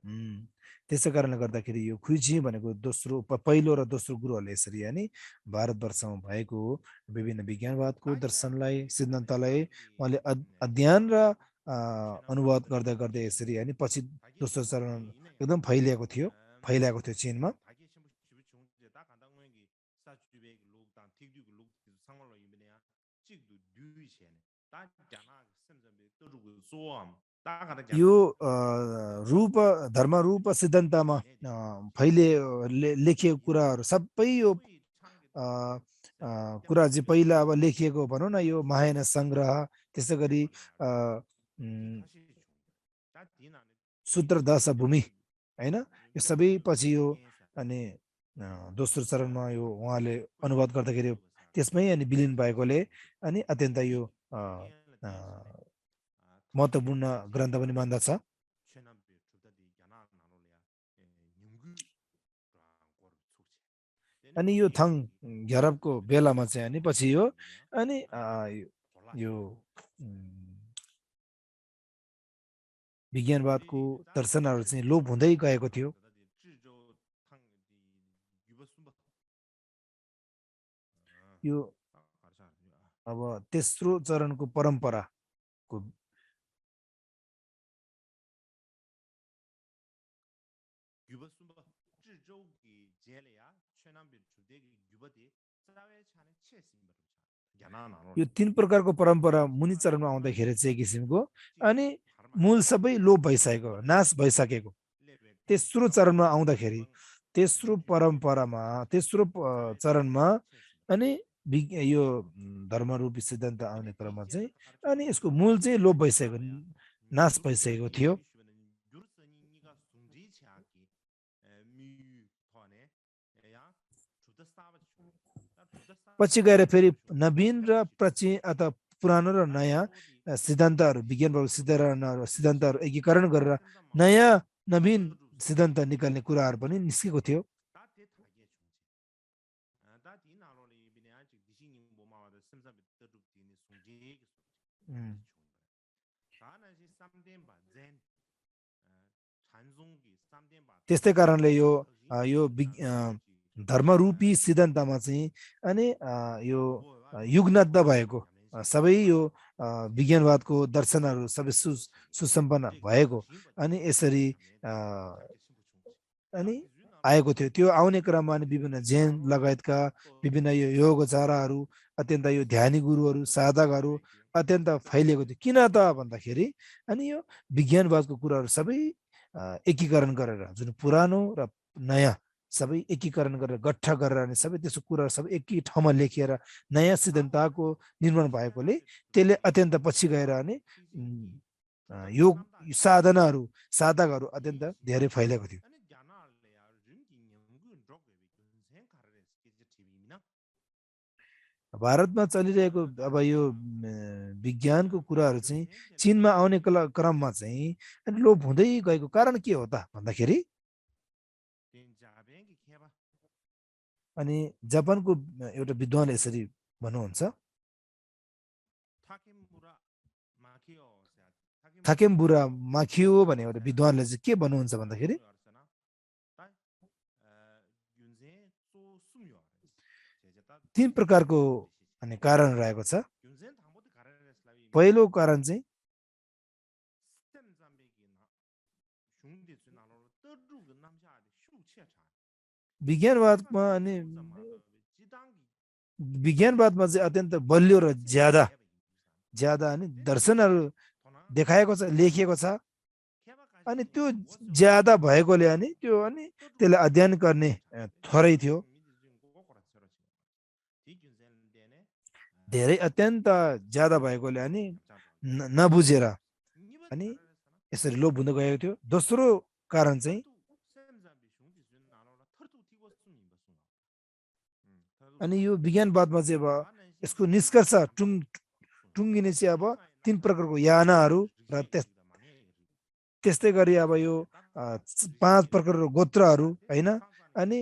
त्यसै कारणले गर्दाखेरि यो खुइजी भनेको दोस्रो पहिलो र दोस्रो गुरुहरूले यसरी अनि भारतवर्षमा भएको विभिन्न विज्ञानवादको दर्शनलाई सिद्धान्तलाई उहाँले अध्ययन र अनुवाद गर्दा गर्दै यसरी अनि पछि दोस्रो चरण एकदम फैलिएको थियो चिनमा यो रूप धर्म रूप सिद्धान्तमा लेखिएको कुराहरू सबै यो कुरा चाहिँ पहिला अब लेखिएको भनौँ न यो महायान सङ्ग्रह त्यसै गरी सूत्र दशा भूमि होइन यो सबै पछि यो अनि दोस्रो चरणमा यो उहाँले अनुवाद गर्दाखेरि त्यसमै अनि विलिन भएकोले अनि अत्यन्त यो महत्त्वपूर्ण ग्रन्थ पनि मान्दछ अनि यो थङ ग्यारबको बेलामा चाहिँ अनि पछि यो अनि यो विज्ञानवादको दर्शनहरू चाहिँ लोप हुँदै गएको थियो यो अब तेस्रो चरणको परम्पराको यो तीन प्रकारको परम्परा मुनि चरणमा आउँदाखेरि चाहिँ किसिमको अनि मूल सबै लोप भइसकेको नाश भइसकेको तेस्रो चरणमा आउँदाखेरि तेस्रो परम्परामा तेस्रो चरणमा अनि यो धर्मरूपी सिद्धान्त आउने क्रममा चाहिँ अनि यसको मूल चाहिँ लोप भइसकेको नाश भइसकेको थियो पछि गएर फेरि नवीन र प्राचीन अथवा पुरानो र नयाँ सिद्धान्तहरू विज्ञान सिद्धान्तहरू एकीकरण गरेर नयाँ नवीन सिद्धान्त निकाल्ने कुराहरू पनि निस्केको थियो त्यस्तै कारणले यो धर्मरूपी सिद्धान्तमा चाहिँ अनि यो युगनद्ध भएको सबै यो विज्ञानवादको दर्शनहरू सबै सुसम्पन्न भएको अनि यसरी अनि आएको थियो त्यो आउने क्रममा अनि विभिन्न जैन लगायतका विभिन्न यो योगचाराहरू अत्यन्त यो ध्यानी गुरुहरू साधकहरू अत्यन्त फैलिएको थियो किन त भन्दाखेरि अनि यो विज्ञानवादको कुराहरू सबै एकीकरण गरेर जुन पुरानो र नयाँ सबै एकीकरण गरेर गट्ठा गरेर अनि सबै त्यसको कुराहरू सबै एकै ठाउँमा लेखिएर नयाँ सिद्धान्तको निर्माण भएकोले त्यसले अत्यन्त पछि गएर अनि योग साधकहरू अत्यन्त धेरै फैलिएको थियो भारतमा चलिरहेको अब यो विज्ञानको कुराहरू चाहिँ चिनमा आउने क्रममा चाहिँ अनि लोप हुँदै गएको कारण के हो त भन्दाखेरि अनि जापानको एउटा विद्वान यसरी भन्नुहुन्छ थाकेमुरा माखियो भन्ने एउटा विद्वानले चाहिँ के भन्नुहुन्छ भन्दाखेरि तीन प्रकारको अनि कारण रहेको छ पहिलो कारण चाहिँ विज्ञानवादमा अनि विज्ञानवादमा चाहिँ अत्यन्त बलियो र ज्यादा अनि देखाएको छ, लेखिएको छ। अनि त्यो ज्यादा भएकोले अनि त्यो अनि त्यसलाई अध्ययन गर्ने थोरै थियो। धेरै अत्यन्त ज्यादा भएकोले अनि नबुझेर अनि यसरी लोप हुँदै गएको थियो। दोस्रो कारण चाहिँ अनि यो विज्ञानवादमा चाहिँ अब यसको निष्कर्ष टुङ्गिने चाहिँ अब 3 प्रकारको यानाहरू र त्यस्तै गरी अब यो 5 प्रकारको गोत्रहरू हैन। अनि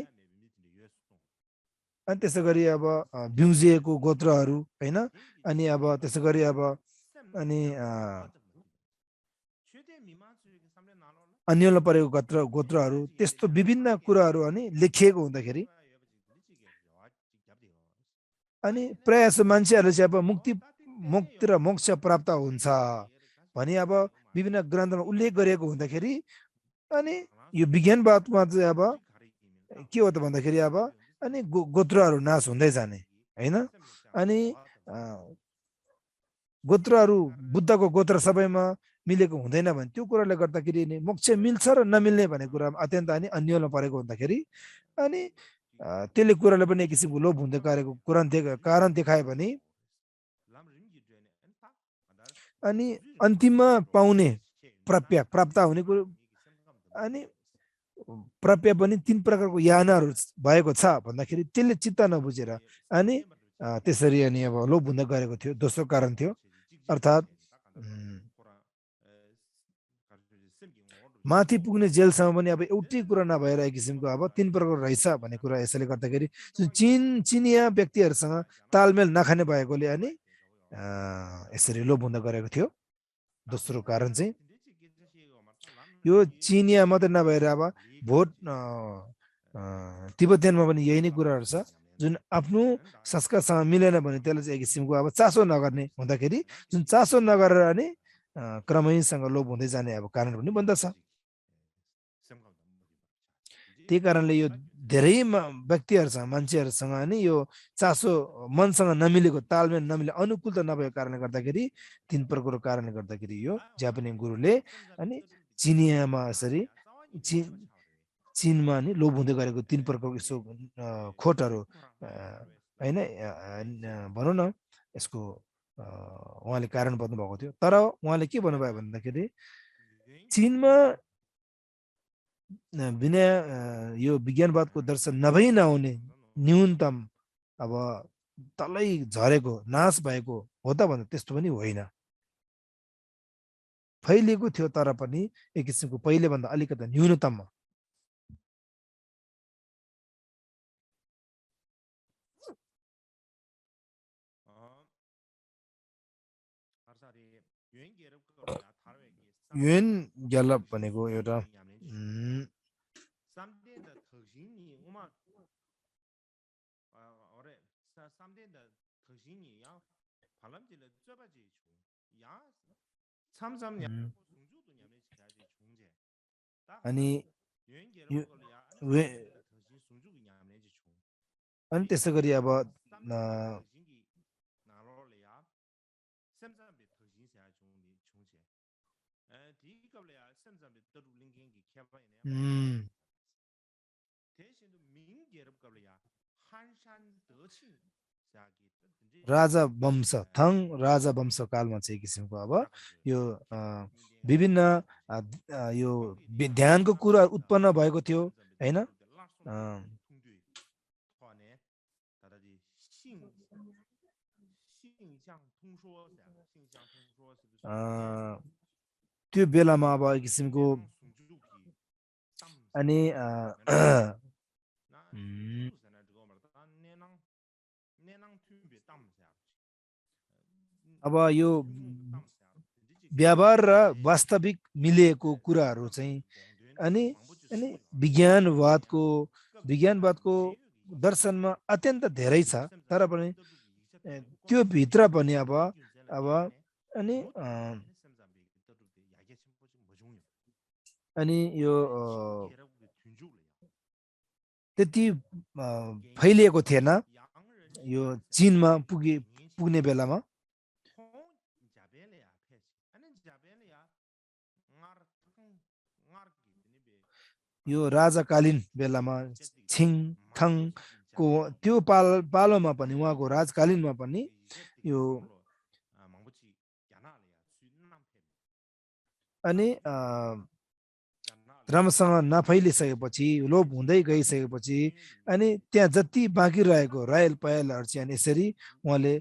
त्यसै गरी अब बिउजिएको गोत्रहरू हैन। अनि अब त्यसै गरी अब अनि अन्यलमा परेको गोत्रहरू त्यस्तो विभिन्न कुराहरू अनि लेखिएको हुँदाखेरि अनि प्रायः जसो मान्छेहरूले चाहिँ अब मुक्ति र मोक्ष प्राप्त हुन्छ भनी अब विभिन्न ग्रन्थमा उल्लेख गरिएको हुँदाखेरि अनि यो विज्ञानवादमा चाहिँ अब के हो त भन्दाखेरि अब अनि गोत्रहरू नाश हुँदै जाने हैन। अनि गोत्रहरू बुद्धको गोत्र सबैमा मिलेको हुँदैन भने त्यो कुराले गर्दाखेरि नि मोक्ष मिल्छ र नमिल्ने भन्ने कुरा अत्यन्त अनि अन्यलमा परेको हुँदाखेरि अनि त्यसले कुराले पनि एक किसिमको लोभ हुँदै गरेको कारण देखायो भने अनि अन्तिममा पाउने प्राप्त हुने कुरो अनि प्राप्य पनि 3 प्रकारको यानाहरू भएको छ भन्दाखेरि त्यसले चित्त नबुझेर अनि त्यसरी अनि अब लोभ हुँदै गरेको थियो। दोस्रो कारण थियो अर्थात् माथि पुग्ने जेलसम्म पनि अब एउटै कुरा नभएर एक किसिमको अब 3 प्रकारको रहेछ भन्ने कुरा यसैले गर्दाखेरि चिनिया व्यक्तिहरूसँग तालमेल नखाने भएकोले अनि यसरी लोभ हुँदै गरेको थियो। दोस्रो कारण चाहिँ यो चिनिया मात्रै नभएर अब भोट तिब्बतीयनमा पनि यही नै कुराहरू छ। जुन आफ्नो संस्कारसँग मिलेन भने त्यसलाई चाहिँ एक किसिमको अब चासो नगर्ने हुँदाखेरि जुन चासो नगरेर अनि क्रमैसँग लोभ हुँदै जाने अब कारण पनि बन्दछ। त्यही कारणले यो धेरै व्यक्तिहरूसँग मान्छेहरूसँग अनि यो चासो मनसँग नमिलेको तालमेल नमिले अनुकूलता नभएको कारणले गर्दाखेरि 3 प्रकारको कारणले गर्दाखेरि यो जापानी गुरुले अनि चिनियामा यसरी चीनमा नि लोभ हुँदै गरेको 3 प्रकारको यसो खोटहरू हैन भनौँ न यसको उहाँले कारण बताउनु भएको थियो। तर उहाँले के भन्नुभयो भन्दाखेरि चीनमा बिना यो विज्ञानवादको दर्शन नभई नहुने न्यूनतम अब तलै झरेको नाश भएको हो त भन्दा त्यस्तो पनि होइन। फैलिएको थियो तर पनि एक किसिमको पहिले भन्दा अलिकति न्यूनतम युएन ग्यालप भनेको एउटा अनि त्यसै गरी अब राजा वंश थङ राजा वंश कालमा चाहिँ किसिमको अब यो विभिन्न यो ध्यानको कुरा उत्पन्न भएको थियो हैन। त्यो बेलामा अब एक किसिमको अनि अब यो व्यवहार र वास्तविक मिलेको कुराहरू चाहिँ अनि विज्ञानवादको दर्शनमा अत्यन्त धेरै छ। तर पनि त्यो भित्र पनि अब अनि यो त्यति फैलिएको थिएन यो चीनमा पुग्ने बेलामा। यो राजाकालीन बेलामा छिङ थङ को त्यो पालोमा पनि उहाँको राजकालीनमा पनि यो अनि राम्रोसँग नफैलिसकेपछि लोप हुँदै गइसकेपछि अनि त्यहाँ जति बाँकी रहेको रायल पायलहरू चाहिँ अनि यसरी उहाँले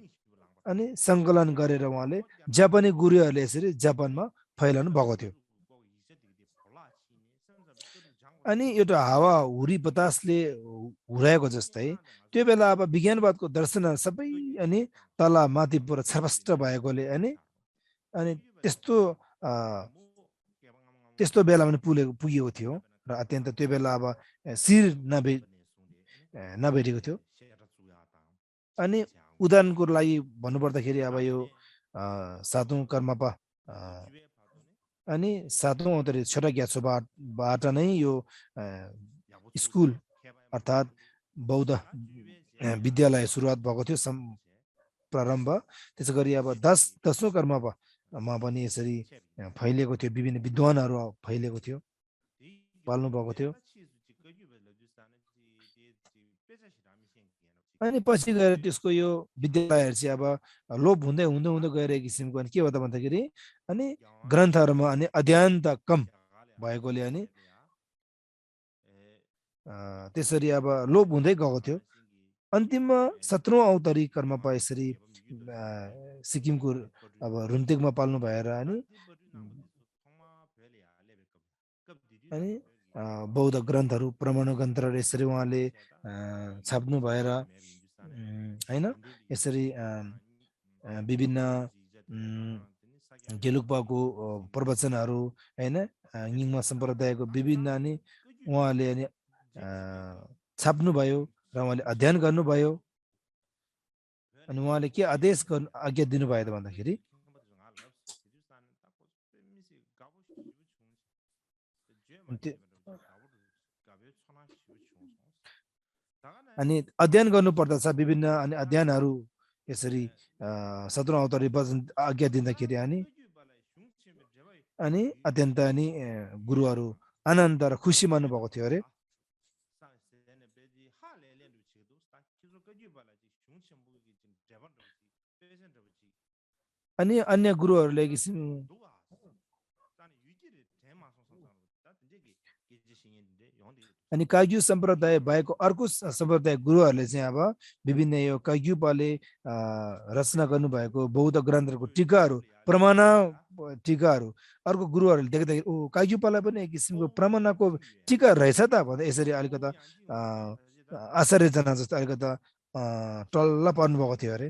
अनि सङ्कलन गरेर उहाँले जापानी गुरुहरूले यसरी जापानमा फैलाउनु भएको थियो अनि एउटा हावा हुरी बतासले हुराएको जस्तै त्यो बेला अब विज्ञानवादको दर्शनहरू सबै अनि तल माथि पुरा छरपष्ट भएकोले अनि त्यस्तो त्यस्तो बेला पनि पुगेको थियो र अत्यन्त त्यो बेला अब शिर नभेटेको थियो अनि उदाहरणको लागि भन्नुपर्दाखेरि अब यो सातौं कर्मपा अनि सातौं अवतरी छोटा ग्यात्सोबाट नै यो स्कुल अर्थात् बौद्ध विद्यालय सुरुवात भएको थियो प्रारम्भ त्यसै गरी अब 10औं कर्ममा पनि यसरी फैलिएको थियो विभिन्न विद्वानहरू फैलिएको थियो पाल्नु भएको थियो अनि पछि गएर त्यसको यो विद्यालयहरू चाहिँ अब लोप हुँदै हुँदै हुँदै गइरहेको किसिमको अनि के हो त भन्दाखेरि अनि ग्रन्थहरूमा अनि अध्ययन त कम भएकोले अनि त्यसरी अब लोप हुँदै गएको थियो अन्तिममा 17औं अवतरी कर्मपा यसरी सिक्किमको अब रुम्तेकमा पाल्नु भएर अनि बौद्ध ग्रन्थहरू परमाणु ग्रन्थहरू यसरी उहाँले छाप्नु भएर हैन यसरी विभिन्न गेलुक्पाको प्रवचनहरू हैन यिङमा सम्प्रदायको विभिन्न अनि उहाँले अनि छाप्नु भयो र उहाँले अध्ययन गर्नुभयो अनि उहाँले के आदेश आज्ञा दिनुभयो त भन्दाखेरि अनि अध्ययन गर्नु पर्दछ विभिन्न अनि अध्ययनहरू यसरी 17औं अवतरी वचन आज्ञा दिँदाखेरि अनि अत्यन्त अनि गुरुहरू आनन्द र खुसी मान्नु भएको थियो अरे अनि अन्य गुरुहरूले किसिम अनि काग्यू सम्प्रदाय भएको अर्को सम्प्रदाय गुरुहरूले चाहिँ अब विभिन्न यो काग्यूपाले रचना गर्नुभएको बौद्ध ग्रन्थहरूको टीकाहरू प्रमाण टीकाहरू अर्को गुरुहरूले देख्दाखेरि ओ काग्यूपालाई पनि एक किसिमको प्रमाणको टीका रहेछ त भन्दा यसरी अलिकता आश्चर्यजनक जस्तो अलिकता टल्ल पर्नुभएको थियो अरे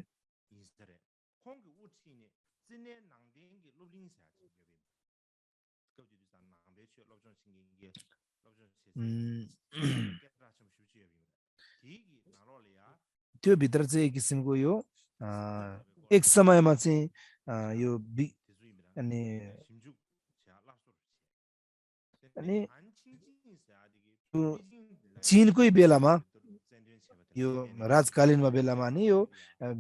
त्यो भित्र चाहिँ एक किसिमको यो एक समयमा चाहिँ यो अनि चीनकै बेलामा यो राजकालीनमा बेलामा नि यो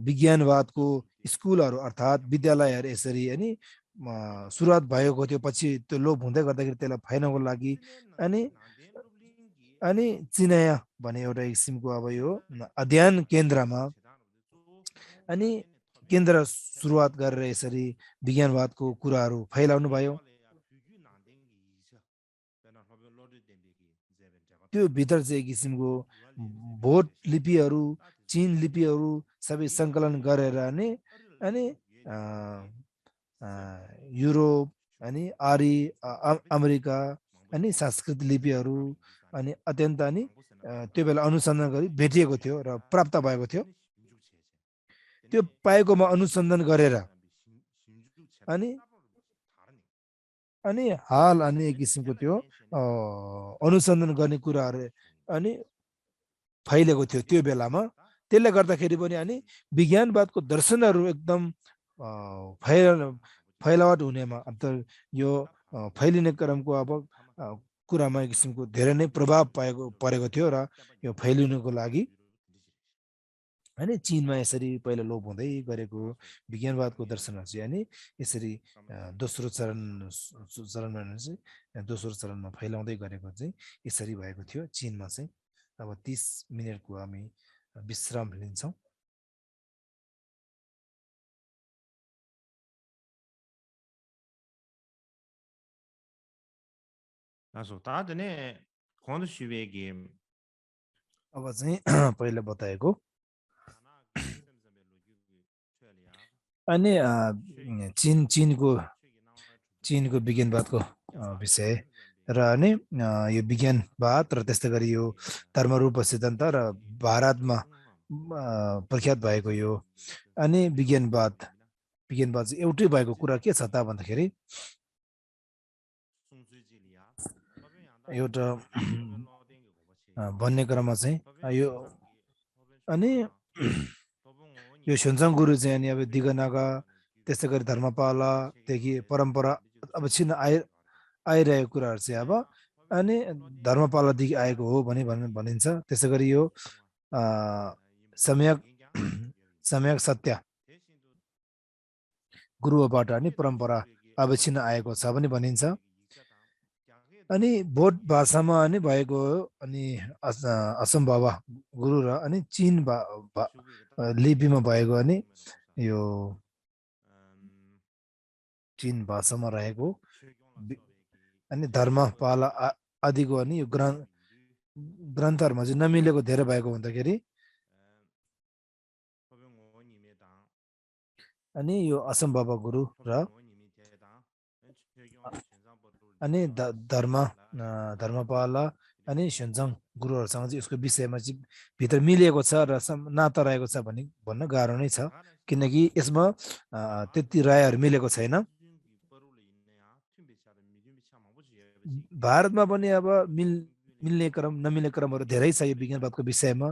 विज्ञानवादको स्कुलहरू अर्थात् विद्यालयहरू यसरी अनि सुरुवात भएको थियो पछि त्यो लोप हुँदै गर्दाखेरि त्यसलाई फैलाउनको लागि अनि चिनाया भन्ने एउटा किसिमको अब यो अध्ययन केन्द्रमा अनि केन्द्र सुरुवात गरेर यसरी विज्ञानवादको कुराहरू फैलाउनु भयो त्यो भित्र चाहिँ एक किसिमको भोट लिपिहरू चीन लिपिहरू सबै सङ्कलन गरेर अनि युरोप अनि आर्य अमेरिका अनि संस्कृत लिपिहरू अनि अत्यन्त अनि त्यो बेला अनुसन्धान गरी भेटिएको थियो र प्राप्त भएको थियो त्यो पाएकोमा अनुसन्धान गरेर अनि हाल अनि एक किसिमको त्यो अनुसन्धान गर्ने कुराहरू अनि फैलेको थियो त्यो बेलामा त्यसले गर्दाखेरि पनि अनि विज्ञानवादको दर्शनहरू एकदम फैलावट हुनेमा यो फैलिने क्रमको अब कुरामा एक किसिमको धेरै नै प्रभाव परेको थियो र यो फैलिनुको लागि हैन चीनमा यसरी पहिला लोप हुँदै गरेको विज्ञानवादको दर्शनहरू चाहिँ अनि यसरी दोस्रो चरणमा चाहिँ दोस्रो चरणमा फैलाउँदै गरेको चाहिँ यसरी भएको थियो चीनमा चाहिँ। अब 30 मिनेटको हामी विश्राम लिन्छौँ। अब चाहिँ पहिला बताएको अनि चीनको विज्ञानवादको विषय र अनि यो विज्ञानवाद र त्यस्तै गरी यो धर्मरूप सिद्धान्त र भारतमा प्रख्यात भएको यो अनि विज्ञानवाद चाहिँ एउटै भएको कुरा के छ त भन्दाखेरि एउटा भन्ने क्रममा चाहिँ यो अनि यो सुनसङ गुरु चाहिँ अनि अब दिगनागा त्यस्तै गरी धर्मपालादेखि परम्परा अब छिन आइरहेको कुराहरू चाहिँ अब अनि धर्मपालादेखि आएको हो भनिन्छ। त्यसै गरी यो सम्यक सत्य गुरुबाट अनि परम्परा अब छिन आएको छ पनि भनिन्छ। अनि बोट भाषामा अनि भएको अनि असम बाबा गुरु र अनि चीन लिपिमा भएको अनि यो चीन भाषामा रहेको अनि धर्मपाला आदिको अनि यो ग्रन्थहरूमा चाहिँ नमिलेको धेरै भएको हुँदाखेरि अनि यो असम बाबा गुरु र अनि धर्मपाला अनि सुनसङ गुरुहरूसँग चाहिँ यसको विषयमा चाहिँ भित्र मिलिएको छ र नाता रहेको छ भन्न गाह्रो नै छ, किनकि यसमा त्यति रायहरू मिलेको छैन। भारतमा पनि अब मिल्ने क्रम नमिल्ने क्रमहरू धेरै छ यो विज्ञानवादको विषयमा।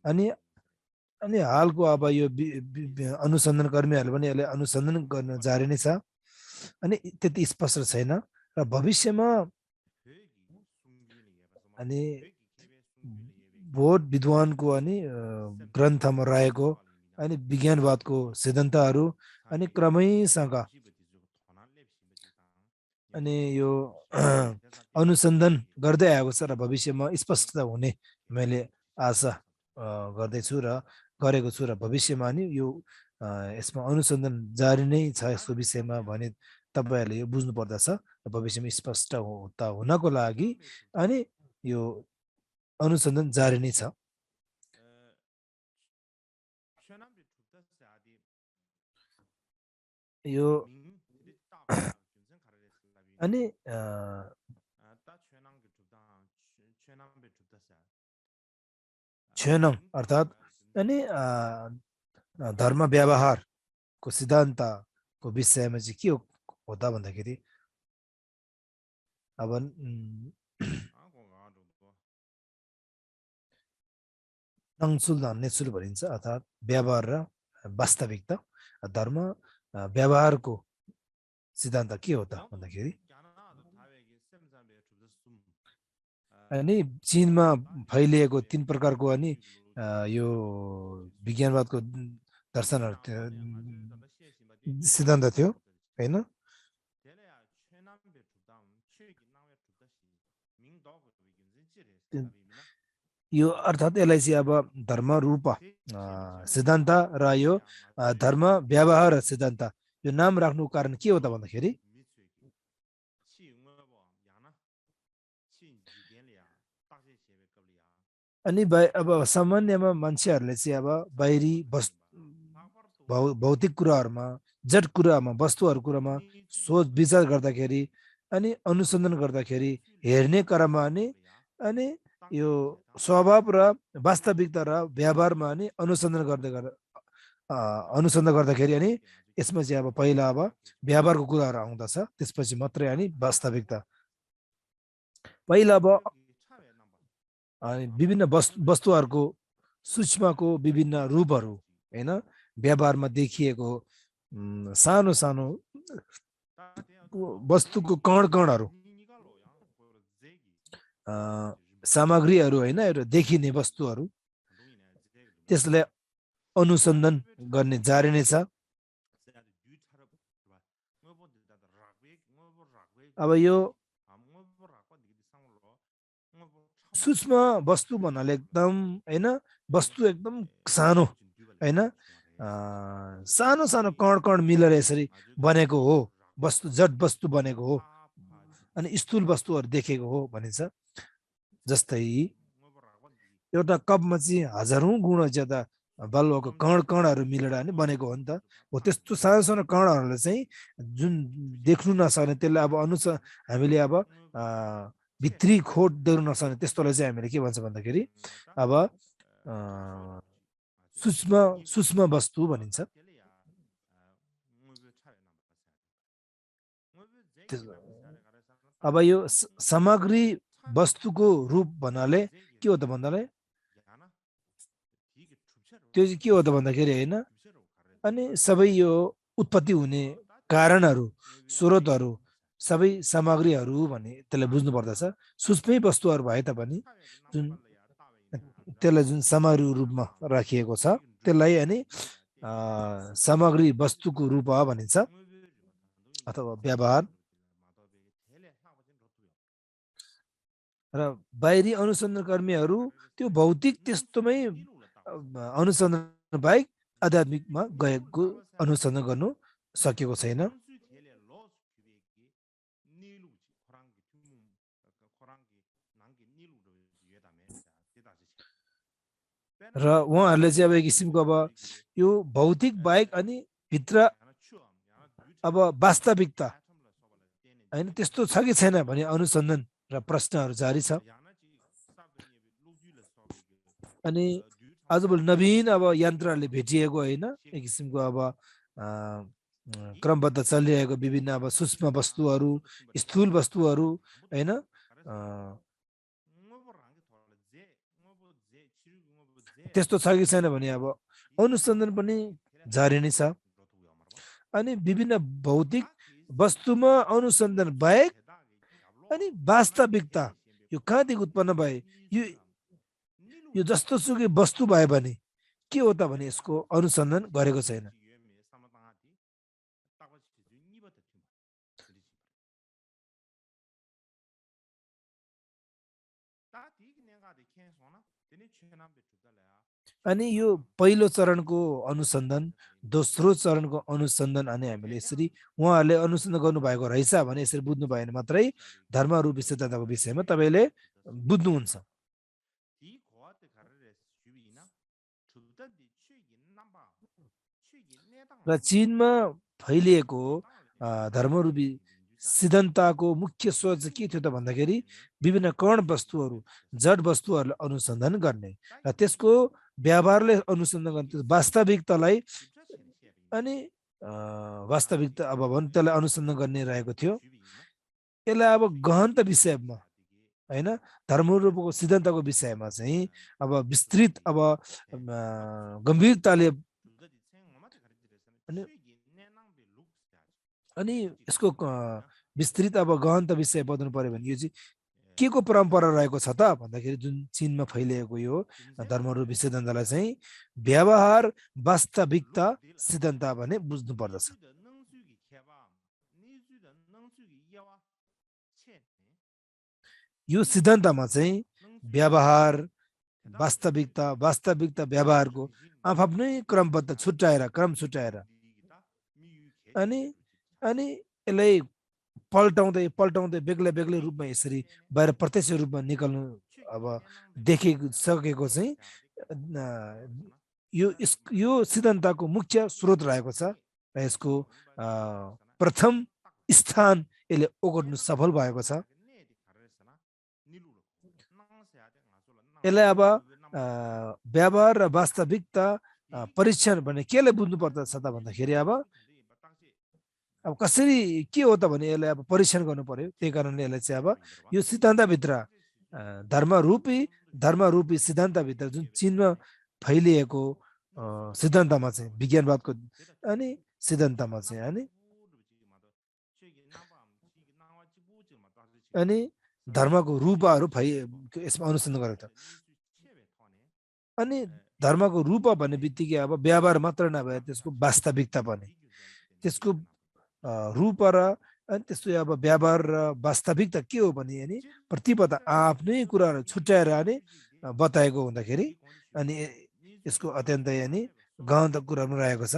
अनि हालको अब यो अनुसन्धान कर्मीहरूले पनि यसले अनुसन्धान गर्न जारी नै छ, अनि त्यति स्पष्ट छैन। र भविष्यमा अनि बौद्ध विद्वानको अनि ग्रन्थमा रहेको अनि विज्ञानवादको सिद्धान्तहरू अनि क्रमैसँग अनि यो अनुसन्धान गर्दै आएको छ र भविष्यमा स्पष्ट हुने मैले आशा गर्दैछु र गरेको छु। र भविष्यमा नि यो यसमा अनुसन्धान जारी नै छ यसको विषयमा भने तपाईहरूले यो बुझ्नु पर्दछ। भविष्यमा स्पष्ट हुनको लागि अनि यो अनुसन्धान जारी नै छ। यो अनि छेनङ अर्थात् अनि धर्म व्यवहारको सिद्धान्तको विषयमा चाहिँ के हो त भन्दाखेरि अब नङसुल नेचुल भनिन्छ, अर्थात् व्यवहार र वास्तविकता। धर्म व्यवहारको सिद्धान्त के हो त भन्दाखेरि अनि चीनमा फैलिएको 3 प्रकारको अनि यो विज्ञानवादको दर्शनहरू सिद्धान्त थियो हैन। यो अर्थात् यसलाई चाहिँ अब धर्म रूप सिद्धान्त र यो धर्म व्यवहार सिद्धान्त यो नाम राख्नुको कारण के हो त भन्दाखेरि अनि अब सामान्यमा मान्छेहरूले चाहिँ अब बाहिरी भौतिक कुराहरूमा जड कुरामा वस्तुहरू कुरामा सोच विचार गर्दाखेरि अनि अनुसन्धान गर्दाखेरि हेर्ने क्रममा अनि यो स्वभाव र वास्तविकता र व्यवहारमा अनि अनुसन्धान गर्दाखेरि अनि यसमा चाहिँ अब पहिला अब व्यवहारको कुराहरू आउँदछ, त्यसपछि मात्रै अनि वास्तविकता। पहिला अब अनि विभिन्न वस्तुहरूको सूक्ष्मको विभिन्न रूपहरू हैन, व्यवहारमा देखिएको सानो सानो वस्तुको कणहरू सामग्रीहरू हैन, एउटा देखिने वस्तुहरू त्यसलाई अनुसन्धान गर्ने जारी नै छ। अब यो सूक्ष्म वस्तु भन्नाले एकदम हैन, वस्तु एकदम सानो हैन, सानो सानो कण कण मिलेर यसरी बनेको हो, वस्तु जड वस्तु बनेको हो अनि स्थूल वस्तुहरू देखेको हो भनिन्छ। जस्तै एउटा कपमा चाहिँ हजारौं गुणा ज्यादा बालुवाको कण कणहरू मिलेर नि बनेको हो नि त। हो त्यस्तो सानो सानो कणहरूले चाहिँ जुन देख्नु नसक्ने, त्यसलाई अब हामीले अब भित्री खोट देख्नु नसक्ने त्यस्तोलाई चाहिँ हामीले के भन्छ भन्दाखेरि अब सूक्ष्म सूक्ष्म वस्तु भनिन्छ। अब यो सामग्री वस्तुको रूप भन्नाले के हो त भन्नाले त्यो चाहिँ के हो त भन्दाखेरि हैन, अनि सबै यो उत्पत्ति हुने कारणहरू स्रोतहरू सबै सामग्रीहरू भन्ने त्यसलाई बुझ्नु पर्दछ। सूक्ष्मै वस्तुहरू भए तापनि जुन त्यसलाई जुन सामग्री रूपमा राखिएको छ त्यसलाई अनि सामग्री वस्तुको रूप भनिन्छ अथवा व्यवहार। र बाहिरी अनुसन्धानकर्मीहरू त्यो भौतिक त्यस्तोमै अनुसन्धान बाहेक आध्यात्मिकमा गएको अनुसन्धान गर्नु सकेको छैन। र उहाँहरूले चाहिँ अब एक किसिमको अब यो भौतिक बाहेक अनि भित्र अब वास्तविकता हैन त्यस्तो छ कि छैन भने अनुसन्धान र प्रश्नहरू जारी छ। अनि आजभोलि नवीन अब यन्त्रहरूले भेटिएको होइन, एक किसिमको अब क्रमबद्ध चलिरहेको विभिन्न अब सूक्ष्म वस्तुहरू स्थूल वस्तुहरू होइन, त्यस्तो छ कि छैन भने अब अनुसन्धान पनि जारी नै छ। अनि विभिन्न भौतिक वस्तुमा अनुसन्धान बाहेक अनि वास्तविकता यो कहाँदेखि उत्पन्न भए, यो जस्तो सुकै वस्तु भए भने के हो त भने यसको अनुसन्धान गरेको छैन। अनि यो पहिलो चरणको अनुसन्धान, दोस्रो चरणको अनुसन्धान अनि हामीले यसरी उहाँहरूले अनुसन्धान गर्नुभएको रहेछ भने यसरी बुझ्नु भयो भने मात्रै धर्मरूप सिद्धान्तको विषयमा तपाईँले बुझ्नुहुन्छ। र चीनमा फैलिएको धर्मरूपी सिद्धान्तको मुख्य सोच के थियो त भन्दाखेरि विभिन्न कण वस्तुहरू जड वस्तुहरूलाई अनुसन्धान गर्ने र त्यसको व्यवहारले अनुसन्धान गर्ने, वास्तविकतालाई अनि वास्तविकता अब भन् त्यसलाई अनुसन्धान गर्ने रहेको थियो। यसलाई अब गहनता विषयमा हैन, धर्मरूपको सिद्धान्तको विषयमा चाहिँ अब विस्तृत अब गम्भीरताले अनि यसको विस्तृत अब गहनता विषय बताउनु पर्यो भने यो चाहिँ के को परम्परा रहेको छ त भन्दाखेरि जुन चीनमा फैलिएको यो धर्मरूपी सिद्धान्तलाई चाहिँ व्यवहार वास्तविकता सिद्धान्त भने बुझ्नु पर्दछ। यो सिद्धान्तमा चाहिँ व्यवहार वास्तविकता वास्तविकता व्यवहारको आफ्नै क्रमबद्ध क्रम छुट्याएर अनि यसलाई पल्टाउँदै पल्टाउँदै बेग्लै बेग्लै रूपमा यसरी बाहिर प्रत्यक्ष रूपमा निकाल्नु अब सकेको चाहिँ यो सिद्धान्तको मुख्य स्रोत रहेको छ र यसको प्रथम स्थान यसले ओगट्नु सफल भएको छ। यसलाई अब व्यवहार र वास्तविकता परीक्षण भने केले बुझ्नु पर्दछ त भन्दाखेरि अब कसरी के हो त भने यसलाई अब परीक्षण गर्नु पर्यो। त्यही कारणले यसलाई चाहिँ अब यो सिद्धान्तभित्र धर्मरूपी सिद्धान्तभित्र जुन चीनमा फैलिएको सिद्धान्तमा चाहिँ विज्ञानवादको अनि सिद्धान्तमा चाहिँ अनि धर्मको रूपहरू यसमा अनुसन्धान गरेको छ। अनि धर्मको रूप भन्ने बित्तिकै अब व्यवहार मात्र नभए त्यसको वास्तविकता पनि त्यसको रूप र अनि त्यस्तो अब व्यवहार र वास्तविकता के हो भने अनि प्रतिपदा आफ्नै कुराहरू छुट्याएर अनि बताएको हुँदाखेरि अनि यसको अत्यन्तै अनि गहन कुरा पनि रहेको छ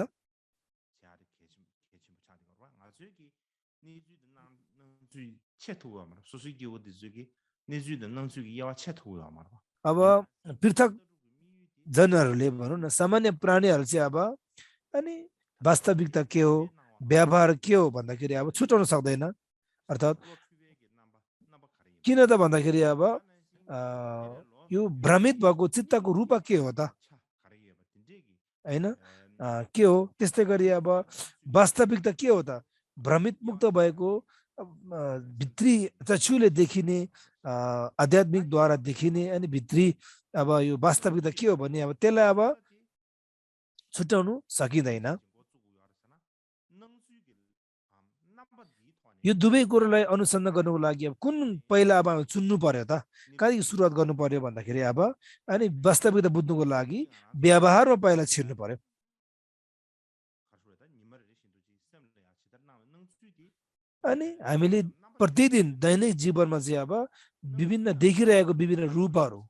अब पृथक जनहरूले भनौँ न सामान्य प्राणीहरू चाहिँ अब अनि वास्तविकता के हो व्यवहार के हो भन्दाखेरि अब छुटाउन सक्दैन अर्थात् किन त भन्दाखेरि अब यो भ्रमित भएको चित्तको रूप के हो त हैन के हो त्यस्तै गरी अब वास्तविकता के हो त भ्रमित मुक्त भएको भित्री चक्षुले देखिने आध्यात्मिकद्वारा देखिने अनि भित्री अब यो वास्तविकता के हो भने अब त्यसलाई अब छुट्याउनु सकिँदैन यो दुवै कुरोलाई अनुसन्धान गर्नुको लागि अब कुन पहिला अब चुन्नु पर्यो त कहाँदेखि सुरुवात गर्नु पर्यो भन्दाखेरि अब अनि वास्तविकता बुझ्नुको लागि व्यवहारमा पहिला छिर्नु पर्यो अनि हामीले प्रतिदिन दैनिक जीवनमा चाहिँ अब विभिन्न देखिरहेको विभिन्न रूपहरू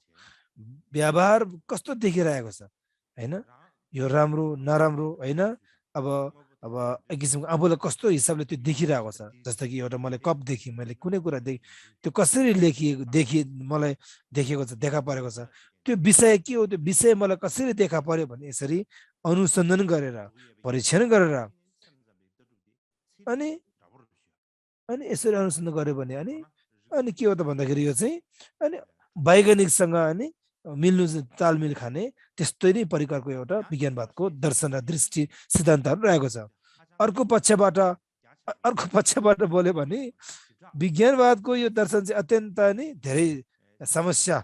व्यवहार कस्तो देखिरहेको छ हैन यो राम्रो नराम्रो हैन अब एक किसिमको आफूलाई कस्तो हिसाबले त्यो देखिरहेको छ जस्तो कि एउटा मलाई कप देखेँ मैले कुनै कुरा देखेँ त्यो कसरी मलाई देखेको छ देखा परेको छ त्यो विषय के हो त्यो विषय मलाई कसरी देखा पर्यो भने यसरी अनुसन्धान गरेर परीक्षण गरेर अनि यसरी अनुसन्धान गर्यो भने अनि के हो त भन्दाखेरि यो चाहिँ अनि वैज्ञानिकसँग अनि मिल्नु तालमेल खाने त्यस्तै नै परिकारको एउटा विज्ञानवादको दर्शन र दृष्टि सिद्धान्तहरू रहेको छ अर्को पक्षबाट बोल्यो भने विज्ञानवादको यो दर्शन चाहिँ अत्यन्त नै धेरै समस्या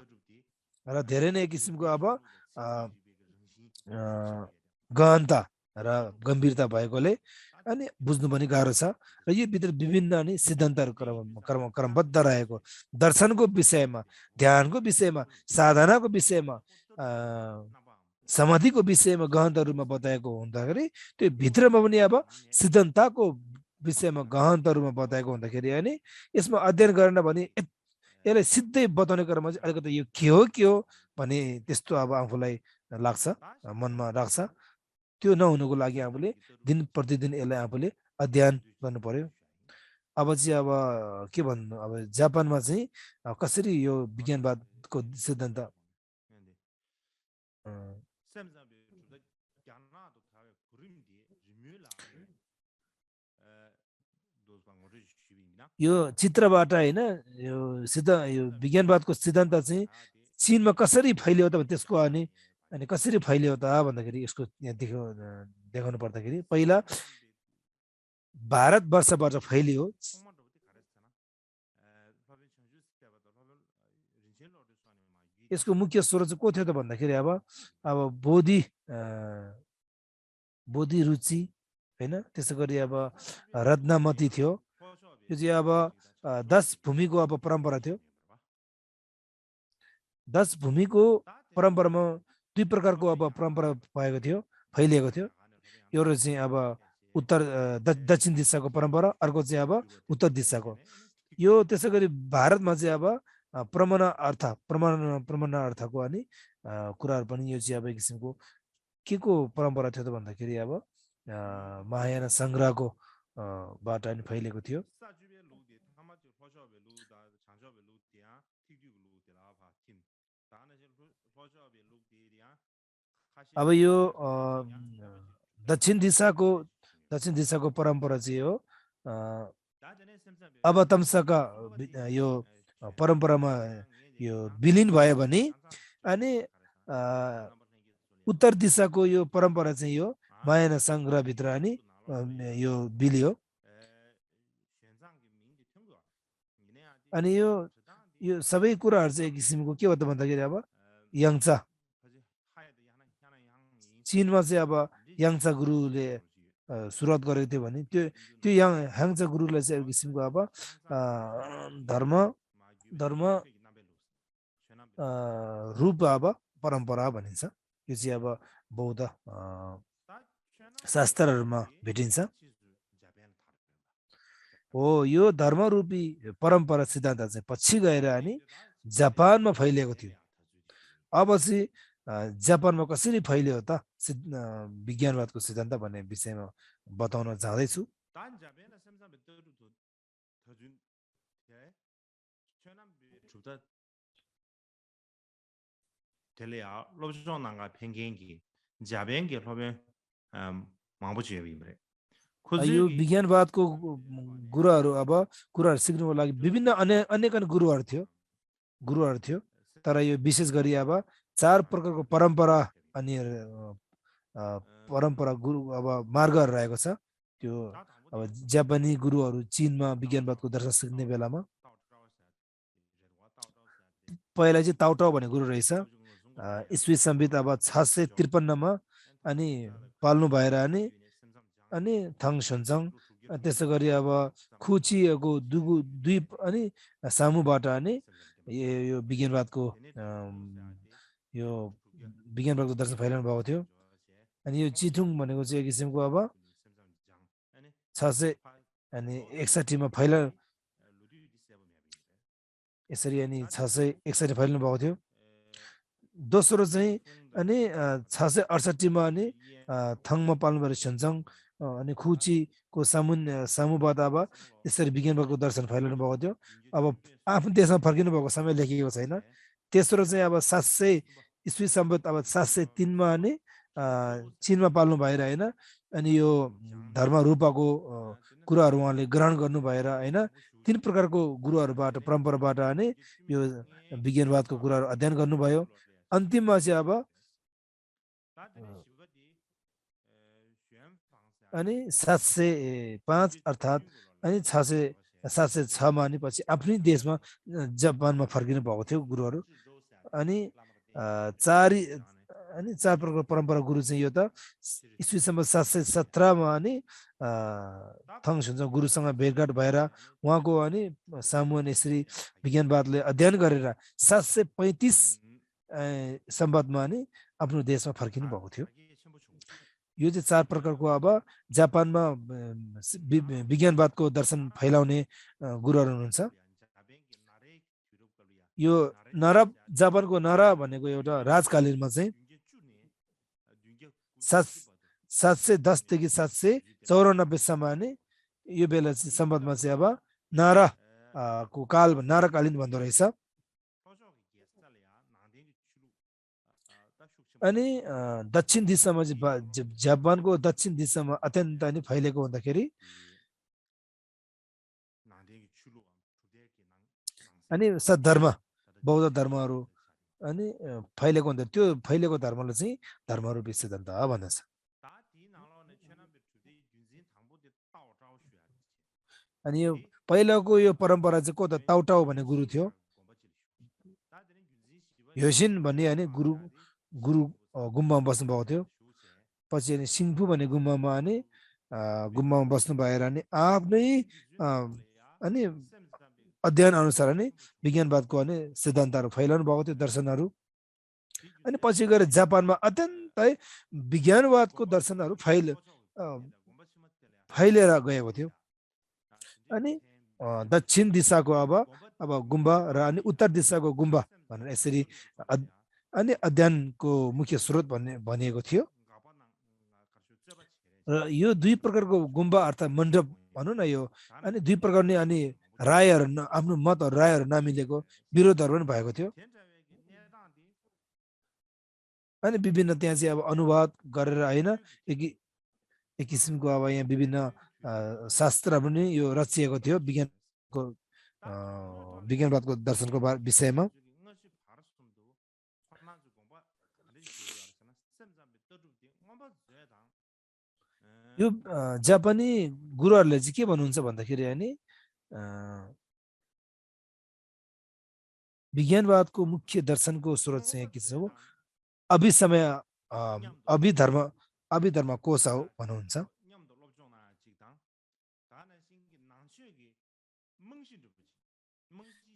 र धेरै नै किसिमको अब गहनता र गम्भीरता भएकोले अनि बुझ्नु पनि गाह्रो छ र यो भित्र विभिन्न अनि सिद्धान्तहरू क्रमबद्ध रहेको दर्शनको विषयमा ध्यानको विषयमा साधनाको विषयमा समाधिको विषयमा गहनता रूपमा बताएको हुँदाखेरि त्यो भित्रमा पनि अब सिद्धान्तको विषयमा गहनता रूपमा बताएको हुँदाखेरि अनि यसमा अध्ययन गर्न भने यसलाई सिधै बताउने क्रममा चाहिँ अलिकति यो के हो भने त्यस्तो अब आफूलाई लाग्छ मनमा राख्छ त्यो नहुनुको लागि आफूले दिन प्रतिदिन यसलाई आफूले अध्ययन गर्नु पर्यो अब चाहिँ अब के भन्नु अब जापानमा चाहिँ कसरी यो विज्ञानवादको सिद्धान्त यो चित्रबाट हैन यो विज्ञानवादको सिद्धान्त चाहिँ चीनमा कसरी फैलियो त त्यसको अनि कसरी फैलियो त भन्दाखेरि यसको यहाँ देखाउनु पर्दाखेरि पहिला भारतवर्षबाट फैलियो यसको मुख्य स्रोत चाहिँ को थियो त भन्दाखेरि अब बोधि रुचि हैन त्यसै गरी अब रत्नमती थियो यो चाहिँ अब 10 भूमिको अब परम्परा थियो 10 भूमिको परम्परामा दुई प्रकारको अब परम्परा भएको थियो फैलिएको थियो एउटा चाहिँ अब उत्तर दक्षिण दिशाको परम्परा अर्को चाहिँ अब उत्तर दिशाको यो त्यसै गरी भारतमा चाहिँ अब प्रमाण अर्थको अनि कुराहरू पनि यो चाहिँ अब एक किसिमको के को परम्परा थियो त भन्दाखेरि अब महायान सङ्ग्रहको बाट अनि फैलिएको थियो अब यो दक्षिण दिशाको परम्परा चाहिँ हो अब तमसाका यो परम्परामा यो विलिन भयो भने अनि उत्तर दिशाको यो परम्परा चाहिँ यो महायान सङ्ग्रह भित्र अनि यो बिलियो अनि यो सबै कुराहरू चाहिँ एक किसिमको के हो त भन्दाखेरि अब याङ्चा चीनमा चाहिँ अब याङ्चा गुरुले सुरुवात गरेको थियो भने त्यो याङ्चा गुरुलाई चाहिँ एक किसिमको अब धर्म रूप अब परम्परा भनिन्छ यो चाहिँ अब बौद्ध शास्त्रहरूमा भेटिन्छ हो यो धर्मरूपी परम्परा सिद्धान्त चाहिँ पछि गएर अनि जापानमा फैलिएको थियो अब चाहिँ जापानमा कसरी फैलियो त विज्ञानवादको सिद्धान्त भन्ने विषयमा बताउन चाहदैछु यो विज्ञानवादको गुरुहरू अब कुराहरू सिक्नुको लागि विभिन्न अनेक गुरुहरू थियो तर यो विशेष गरी अब 4 प्रकारको परम्परा अनि परम्परा गुरु अब मार्गहरू रहेको छ त्यो अब जापानी गुरुहरू चीनमा विज्ञानवादको दर्शन सिक्ने बेलामा पहिला चाहिँ ताओटाओ भन्ने गुरु रहेछ ईस्वी संवत अब 653 मा अनि पाल्नु भएर अनि थाङ सोन्चङ त्यसै गरी अब खुचीको दुई अनि सामुबाट अनि यो विज्ञानवादको दर्शन फैलाउनु भएको थियो अनि यो चिथुङ भनेको चाहिँ एक किसिमको अब 661 मा यसरी अनि 661 फैलाउनु भएको थियो दोस्रो चाहिँ अनि 668 मा अनि थङमा पाल्नु भएर सोन्चङ अनि खुचीको सामुबाट अब यसरी विज्ञानवादको दर्शन फैलाउनु भएको थियो अब आफ्नो देशमा फर्किनु भएको समय लेखिएको छैन तेस्रो चाहिँ अब 700 ईस्वी संवत अब 703 मा अनि चीनमा पाल्नु भएर हैन अनि यो धर्म रूपको कुराहरू उहाँले ग्रहण गर्नु भएर हैन 3 प्रकारको गुरुहरूबाट परम्पराबाट अनि यो विज्ञानवादको कुराहरू अध्ययन गर्नुभयो अन्तिममा चाहिँ अब अनि 705 अर्थात् अनि 706 मा अनि पछि आफ्नै देशमा जापानमा फर्किनु भएको थियो गुरुहरू अनि 4 प्रकारको परम्परा गुरु चाहिँ यो त ईस्वी संवत 717 मा अनि थङ सोन्चङ गुरुसँग भेटघाट भएर उहाँको अनि सामु अनि यसरी विज्ञानवादले अध्ययन गरेर 735 संवतमा अनि आफ्नो देशमा फर्किनु भएको थियो यो चाहिँ 4 प्रकारको अब जापानमा विज्ञानवादको दर्शन फैलाउने गुरुहरू हुनुहुन्छ यो नरा जापानको नरा भनेको एउटा राजकालीनमा चाहिँ 710 देखि 794 सम्म अनि यो बेला चाहिँ संवतमा चाहिँ अब नाराकालीन भन्दो रहेछ अनि दक्षिण दिशामा जापानको दक्षिण दिशामा अत्यन्त अनि फैलेको हुँदाखेरि अनि सद्धर्म बौद्ध धर्महरू अनि फैलेको हुन्छ त्यो फैलेको धर्मलाई चाहिँ धर्मरूपी सिद्धान्त भन्दछ अनि यो पहिलाको यो परम्परा चाहिँ को त ताओटाओ भन्ने गुरु थियो योसिन भन्ने अनि गुरु गुम्बामा बस्नु भएको थियो पछि अनि सिङफु भन्ने गुम्बामा अनि गुम्बामा बस्नु भएर अनि आफ्नै अनि अध्ययन अनुसार अनि विज्ञानवादको अनि सिद्धान्तहरू फैलाउनु भएको थियो दर्शनहरू अनि पछि गएर जापानमा अत्यन्तै विज्ञानवादको दर्शनहरू फैलेर गएको थियो अनि दक्षिण दिशाको अब गुम्बा र अनि उत्तर दिशाको गुम्बा भनेर यसरी अनि अध्ययनको मुख्य स्रोत भनिएको थियो र यो 2 प्रकारको गुम्बा अर्थात् मण्डप भनौँ न यो अनि 2 प्रकारले अनि रायहरू आफ्नो मतहरू रायहरू नमिलेको विरोधहरू पनि भएको थियो अनि विभिन्न त्यहाँ चाहिँ अब अनुवाद गरेर हैन एक किसिमको अब यहाँ विभिन्न शास्त्र पनि यो रचिएको थियो विज्ञानवादको दर्शनको विषयमा यो जापानी गुरुहरूले चाहिँ के भन्नुहुन्छ भन्दाखेरि अनि विज्ञानवादको मुख्य दर्शनको स्रोत चाहिँ के छ अभिधर्म कोश हो भन्नुहुन्छ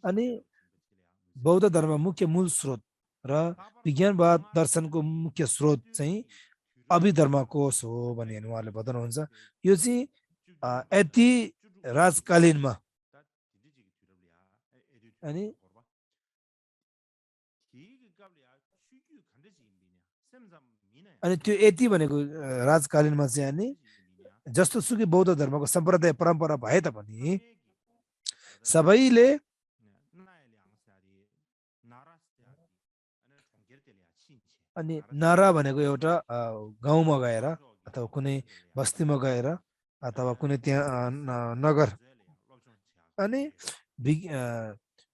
अनि बौद्ध धर्म मुख्य मूल स्रोत र विज्ञानवाद दर्शनको मुख्य स्रोत चाहिँ अभिधर्म कोश हो भन्ने उहाँले बताउनुहुन्छ। यो चाहिँ यति राजकालीनमा अनि अनि त्यो यति भनेको राजकालीनमा चाहिँ अनि जस्तो सुकै बौद्ध धर्मको सम्प्रदाय परम्परा भए तापनि सबैले अनि नारा भनेको एउटा गाउँमा गएर अथवा कुनै बस्तीमा गएर अथवा कुनै त्यहाँ नगर अनि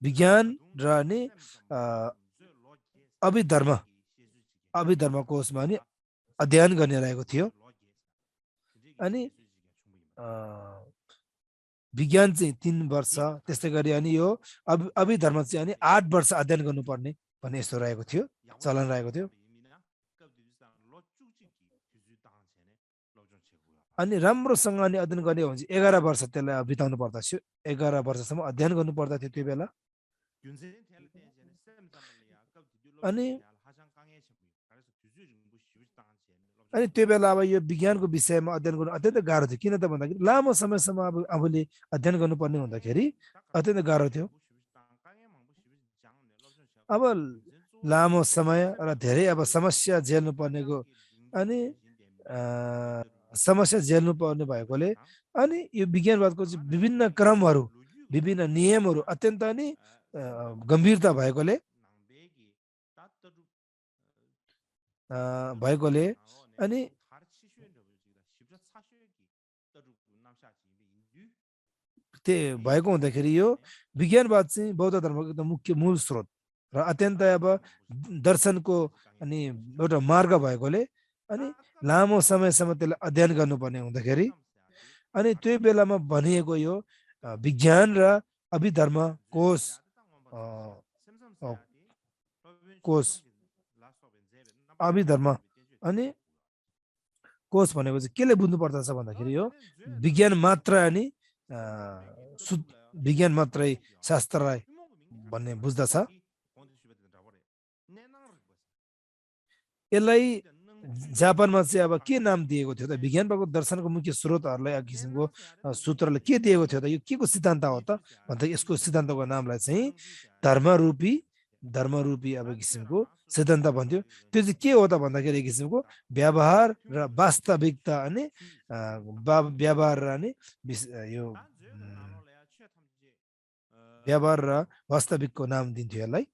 विज्ञान र अनि अभिधर्म अभिधर्म कोषमा नि अध्ययन गर्ने रहेको थियो। अनि विज्ञान चाहिँ 3 वर्ष, त्यस्तै गरी अनि यो अभिधर्म चाहिँ अनि 8 वर्ष अध्ययन गर्नुपर्ने भन्ने यस्तो रहेको थियो, चलन रहेको थियो। अनि राम्रोसँग अनि अध्ययन गर्ने हो भने 11 वर्ष त्यसलाई बिताउनु पर्दथ्यो, 11 वर्षसम्म अध्ययन गर्नु पर्दथ्यो त्यो बेला। अनि अनि त्यो बेला अब यो विज्ञानको विषयमा अध्ययन गर्नु अत्यन्त गाह्रो थियो। किन त भन्दाखेरि लामो समयसम्म अब आफूले अध्ययन गर्नुपर्ने हुँदाखेरि अत्यन्त गाह्रो थियो। अब लामो समय र धेरै अब समस्या झेल्नु पर्नेको अनि समस्या झेल्नु पर्ने भएकोले अनि यो विज्ञानवादको चाहिँ विभिन्न क्रमहरू, विभिन्न नियमहरू अत्यन्त अनि गम्भीरता भएकोले अनि त्यो भएको हुँदाखेरि यो विज्ञानवाद चाहिँ बौद्ध धर्मको एकदम मुख्य मूल स्रोत र अत्यन्त अब दर्शनको अनि एउटा मार्ग भएकोले अनि लामो समयसम्म त्यसलाई अध्ययन गर्नुपर्ने हुँदाखेरि अनि त्यो बेलामा भनिएको यो विज्ञान र अभिधर्म कोष अभिधर्म अनि कोष भनेको चाहिँ केले बुझ्नु पर्दछ भन्दाखेरि यो विज्ञान मात्र अनि विज्ञान मात्रै शास्त्रलाई भन्ने बुझ्दछ। यसलाई जापानमा चाहिँ अब के नाम दिएको थियो त? विज्ञानको दर्शनको मुख्य स्रोतहरूलाई एक किसिमको सूत्रले के दिएको थियो त? यो के को सिद्धान्त हो त भन्दा यसको सिद्धान्तको नामलाई चाहिँ धर्मरूपी अब किसिमको सिद्धान्त भन्थ्यो। त्यो चाहिँ के हो त भन्दाखेरि एक किसिमको व्यवहार र वास्तविकता अनि व्यवहार र अनि यो व्यवहार र वास्तविकको नाम दिन्थ्यो यसलाई।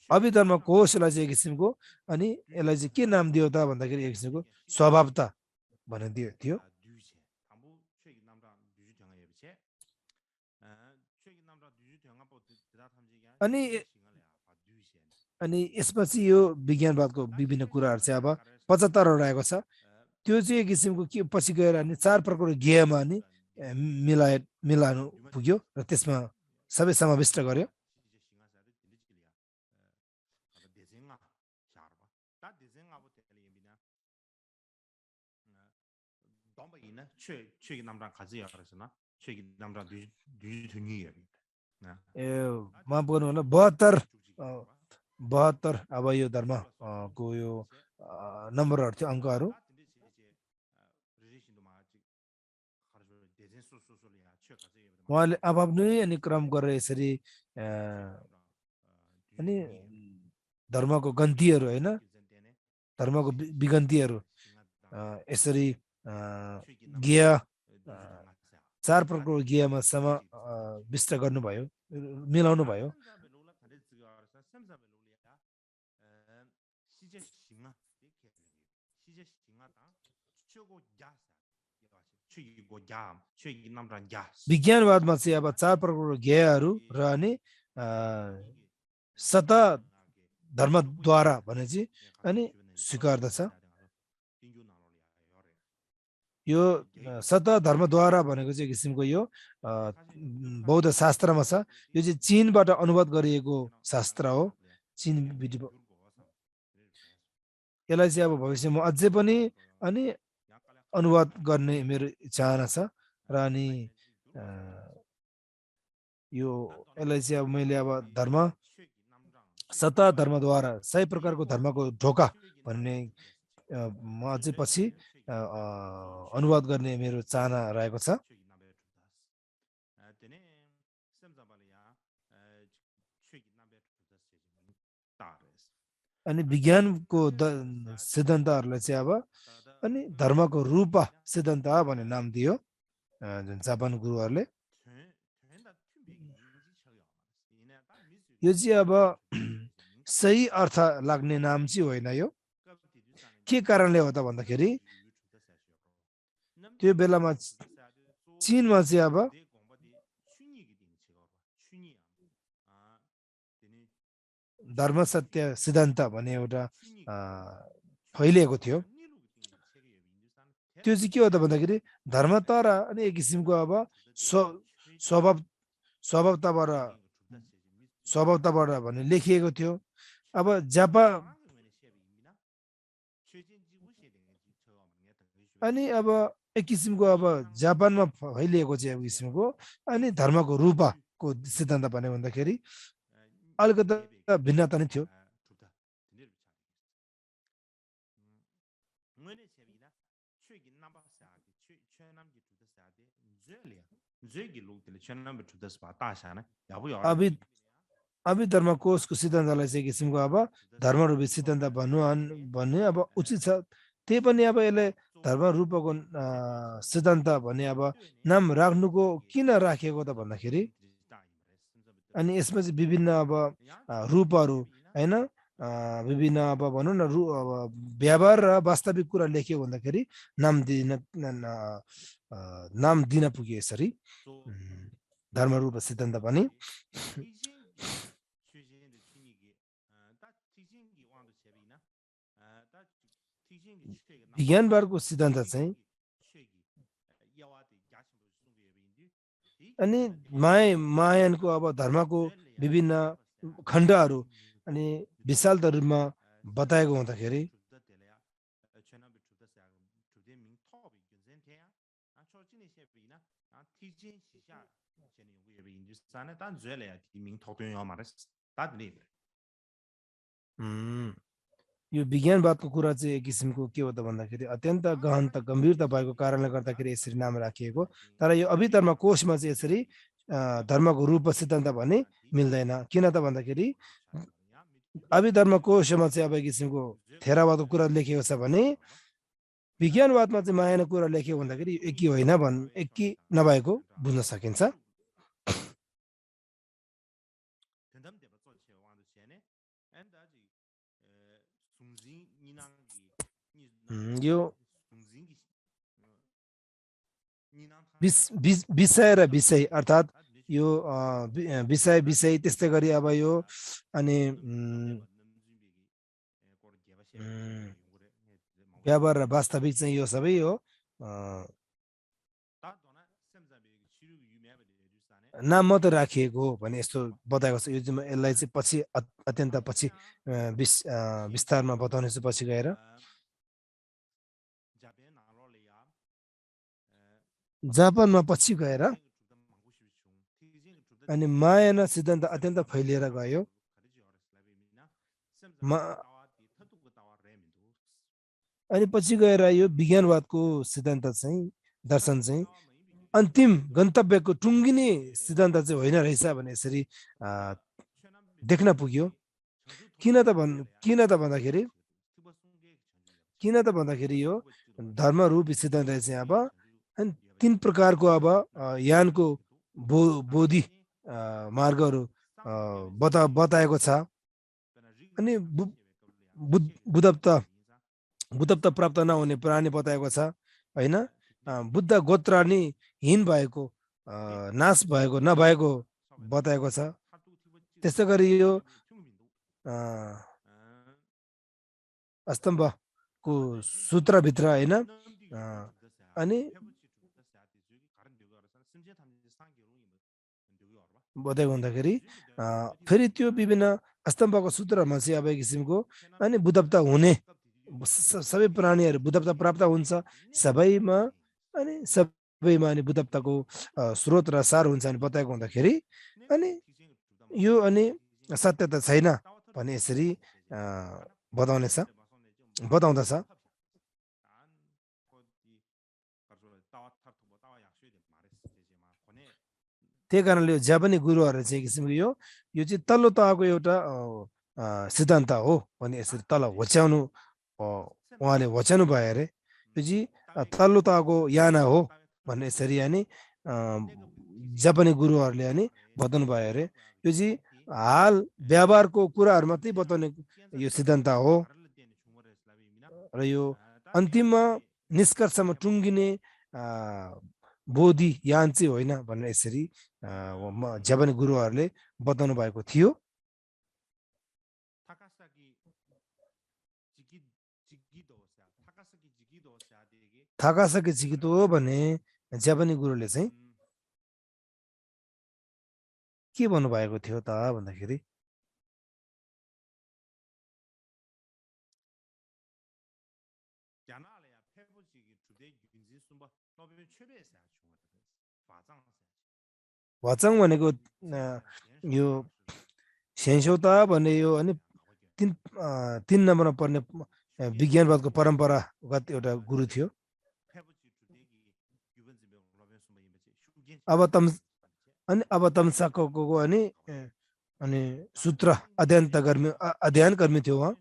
अभिधर्म कोषलाई चाहिँ एक किसिमको अनि यसलाई चाहिँ के नाम दियो त भन्दाखेरि एक किसिमको स्वभावता भनिदियो थियो। अनि यसपछि यो विज्ञानवादको विभिन्न कुराहरू चाहिँ अब 75 रहेको छ। त्यो चाहिँ एक किसिमको के पछि गएर अनि 4 प्रकारको ज्ञेयमा अनि मिलाउनु पुग्यो र त्यसमा सबै समाविष्ट गर्यो। माफ गर्नु होला 72 अब यो धर्म को यो नम्बरहरू थियो, अङ्कहरू। उहाँले आफ्नै अनि क्रम गरेर यसरी अनि धर्मको गन्तीहरू होइन, धर्मको विगन्तीहरू यसरी ज्ञेय 4 प्रकारको ज्ञेयमा समाविष्ट गर्नुभयो, मिलाउनु भयो। विज्ञानवादमा चाहिँ अब 4 प्रकारको ज्ञेयहरू र अनि सत धर्मद्वारा भने चाहिँ अनि स्वीकार्दछ। यो सत धर्मद्वारा भनेको चाहिँ किसिमको यो बौद्ध शास्त्रमा छ। यो चाहिँ चीनबाट अनुवाद गरिएको शास्त्र हो। यसलाई चाहिँ अब भविष्यमा अझै पनि अनि अनुवाद गर्ने मेरो चाहना छ र अनि यो यसलाई चाहिँ अब मैले अब धर्म सत्ता धर्मद्वारा सही प्रकारको धर्मको ढोका भन्ने म अझै पछि अनुवाद गर्ने मेरो चाहना रहेको छ। अनि विज्ञानको सिद्धान्तहरूलाई चाहिँ अब अनि धर्मको रूप सिद्धान्त भन्ने नाम दियो जुन जापान गुरुहरूले। यो चाहिँ अब सही अर्थ लाग्ने नाम चाहिँ होइन। यो के कारणले हो त भन्दाखेरि त्यो बेलामा चीनमा चाहिँ अब धर्म सत्य सिद्धान्त भन्ने एउटा फैलिएको थियो। त्यो चाहिँ के हो त भन्दाखेरि धर्म तर अनि एक किसिमको अब स्वभावताबाट भन्ने लेखिएको थियो। अब अनि अब एक किसिमको अब जापानमा फैलिएको चाहिँ एक किसिमको अनि धर्मको रूपको सिद्धान्त भन्यो भन्दाखेरि अलिकति भिन्नता नै थियो। अभिधर्म कोषको सिद्धान्तलाई चाहिँ किसिमको अब धर्म रूपी सिद्धान्त भन्ने अब उचित छ। त्यही पनि अब यसले धर्म रूपको सिद्धान्त भन्ने अब नाम राख्नुको किन राखेको त भन्दाखेरि अनि यसमा चाहिँ विभिन्न अब रूपहरू होइन विभिन्न अब भनौँ न अब व्यवहार र वास्तविक कुरा लेख्यो भन्दाखेरि नाम दिन पुग्यो यसरी धर्म रूप सिद्धान्त पनि। विज्ञानवादको सिद्धान्त चाहिँ अनि महायानको अब धर्मको विभिन्न खण्डहरू अनि विशाल रूपमा बताएको हुँदाखेरि यो विज्ञानवादको कुरा चाहिँ एक किसिमको के हो त भन्दाखेरि अत्यन्त गहनता गम्भीरता भएको कारणले गर्दाखेरि यसरी नाम राखिएको। तर यो अभिधर्म कोषमा चाहिँ यसरी धर्मको रूप सिद्धान्त भने मिल्दैन। किन त भन्दाखेरि अभिधर्म कोषमा चाहिँ अब एक किसिमको थेरावादको कुरा लेखिएको छ भने विज्ञानवादमा चाहिँ मायाको कुरा लेख्यो भन्दाखेरि एकी होइन एकी नभएको बुझ्न सकिन्छ। यो विषय र विषय अर्थात् यो विषय त्यस्तै गरी अब यो अनि व्यवहार र वास्तविक चाहिँ यो सबै यो नाम मात्रै राखिएको हो भने यस्तो बताएको छ। यो चाहिँ यसलाई चाहिँ पछि अत्यन्त पछि विस्तारमा बताउने छु पछि गएर। जापानमा पछि गएर अनि मायान सिद्धान्त अत्यन्त फैलिएर गयो। अनि पछि गएर यो विज्ञानवादको सिद्धान्त चाहिँ दर्शन चाहिँ अन्तिम गन्तव्यको टुङ्गिने सिद्धान्त चाहिँ होइन रहेछ भने यसरी देख्न पुग्यो। किन त भन्दाखेरि यो धर्म रूपी सिद्धान्त चाहिँ अब तीन प्रकारको अब यानको बोधि मार्गहरू बताएको छ। अनि बुद्धत्व प्राप्त नहुने प्राणी बताएको छ होइन। बुद्ध गोत्र नि हीन भएको नाश भएको नभएको बताएको छ। त्यस्तै गरी यो स्तम्भको सूत्रभित्र होइन अनि बताएको हुँदाखेरि फेरि त्यो विभिन्न स्तम्भको सूत्रमा चाहिँ अब एक किसिमको अनि बुद्धत्व हुने सबै प्राणीहरू बुद्धत्व प्राप्त हुन्छ सबैमा अनि बुद्धत्वको स्रोत र सार हुन्छ भने बताएको हुँदाखेरि अनि यो अनि सत्यता छैन भने यसरी बताउँदछ। त्यही कारणले जापानी गुरुहरूले चाहिँ किसिमको यो चाहिँ तल्लो तहको एउटा सिद्धान्त हो भने यसरी तल होच्याउनु उहाँले होच्याउनु भयो अरे। यो चाहिँ तल्लो तहको याना हो भन्ने यसरी अनि जापानी गुरुहरूले अनि बताउनु भयो अरे। यो चाहिँ हाल व्यवहारको कुराहरू मात्रै बताउने यो सिद्धान्त हो र यो अन्तिममा निष्कर्षमा टुङ्गिने बोधि यान चाहिँ होइन भनेर यसरी जापानी गुरुहरूले बताउनु भएको थियो। थाकासाकी जिकितो भने जापानी गुरुले चाहिँ के भन्नुभएको थियो त भन्दाखेरि वाचाङ भनेको यो सेन्सौता भन्ने यो अनि तीन नम्बरमा पर्ने विज्ञानवादको परम्परागत एउटा गुरु थियो। अब तम्साको अनि सूत्र अध्ययन कर्मी थियो उहाँ।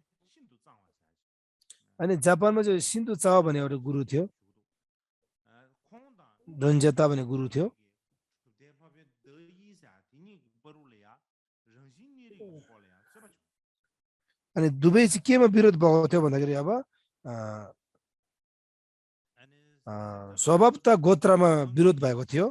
अनि जापानमा जो सिन्धु चाओ भन्ने एउटा गुरु थियो, रन्जता भन्ने गुरु थियो। अनि दुवै चाहिँ केमा विरोध भएको थियो भन्दाखेरि अब स्वभावता गोत्रमा विरोध भएको थियो।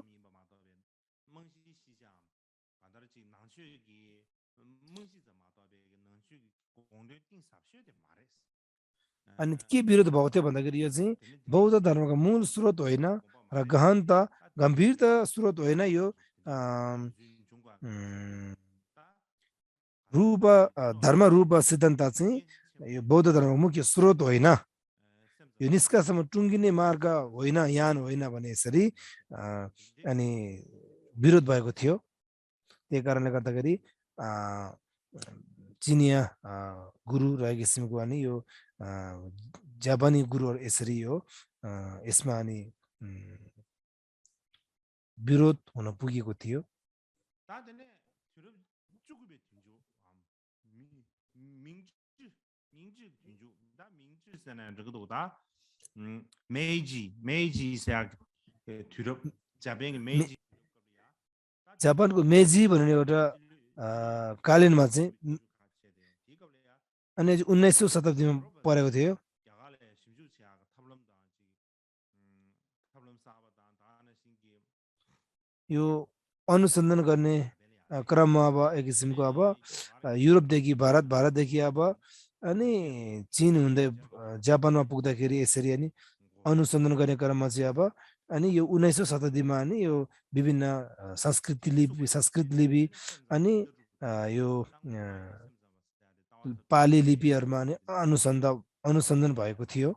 अनि के विरोध भएको थियो भन्दाखेरि यो चाहिँ बौद्ध धर्मको मूल स्रोत होइन र गहनता गम्भीरता स्रोत होइन, यो रूप धर्म रूप सिद्धान्त चाहिँ यो बौद्ध धर्मको मुख्य स्रोत होइन, यो निष्कर्षमा टुङ्गिने मार्ग होइन, यान होइन भने यसरी अनि विरोध भएको थियो। त्यही कारणले गर्दाखेरि चिनिया गुरु रहेको किसिमको अनि यो जापानी गुरुहरू यसरी यो यसमा अनि विरोध हुन पुगेको थियो। जापानको मेजी भन्ने एउटा कालीनमा चाहिँ अनि 19औं शताब्दीमा परेको थियो। यो अनुसन्धान गर्ने क्रममा अब एक किसिमको अब युरोपदेखि भारतदेखि अब अनि चीन हुँदै जापानमा पुग्दाखेरि यसरी अनि अनुसन्धान गर्ने क्रममा चाहिँ अब अनि यो 19औं शताब्दीमा अनि यो विभिन्न संस्कृत लिपि अनि यो पाली लिपिहरूमा अनि अनुसन्धान भएको थियो।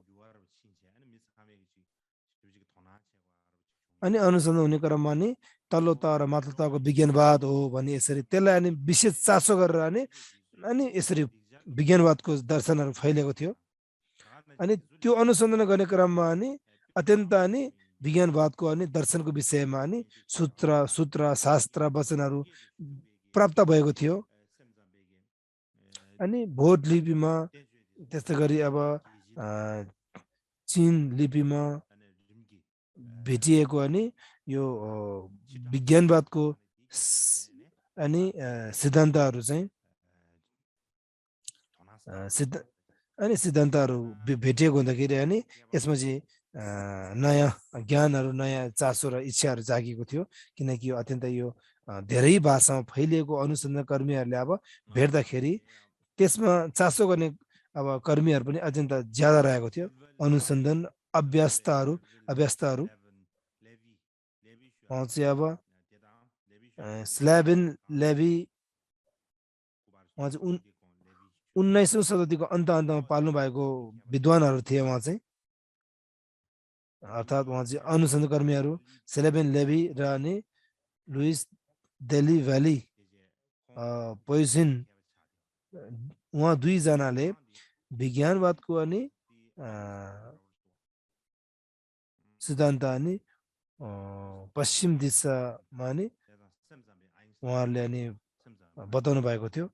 अनि अनुसन्धान हुने क्रममा नि तल्लो तह र माथिल्लो तहको विज्ञानवाद हो भने यसरी त्यसलाई अनि विशेष चासो गरेर अनि यसरी विज्ञानवादको दर्शनहरू फैलिएको थियो। अनि त्यो अनुसन्धान गर्ने क्रममा अनि अत्यन्त अनि विज्ञानवादको अनि दर्शनको विषयमा अनि सूत्र शास्त्र वचनहरू प्राप्त भएको थियो। अनि भोट लिपिमा त्यस्तै गरी अब चीन लिपिमा भेटिएको अनि यो विज्ञानवादको अनि सिद्धान्तहरू चाहिँ सिद्धान्तहरू भेटिएको हुँदाखेरि अनि यसमा चाहिँ नयाँ ज्ञानहरू नयाँ चासो र इच्छाहरू जागेको थियो। किनकि यो अत्यन्तै यो धेरै भाषामा फैलिएको अनुसन्धान कर्मीहरूले अब भेट्दाखेरि त्यसमा चासो गर्ने अब कर्मीहरू पनि अत्यन्त ज्यादा रहेको थियो। अनुसन्धान अभ्यासताहरू चाहिँ अब स्ल्याबिन लेभी 19औं शताब्दीको अन्तमा पाल्नु भएको विद्वानहरू थिए उहाँ चाहिँ, अर्थात् उहाँ चाहिँ अनुसन्धान कर्मीहरू स्ल्याबिन लेभी र अनि लुइस डेली भ्याली पोइजन उहाँ दुईजनाले विज्ञानवादको अनि सिद्धान्त अनि पश्चिम दिशामा अनि उहाँहरूले अनि बताउनु भएको थियो।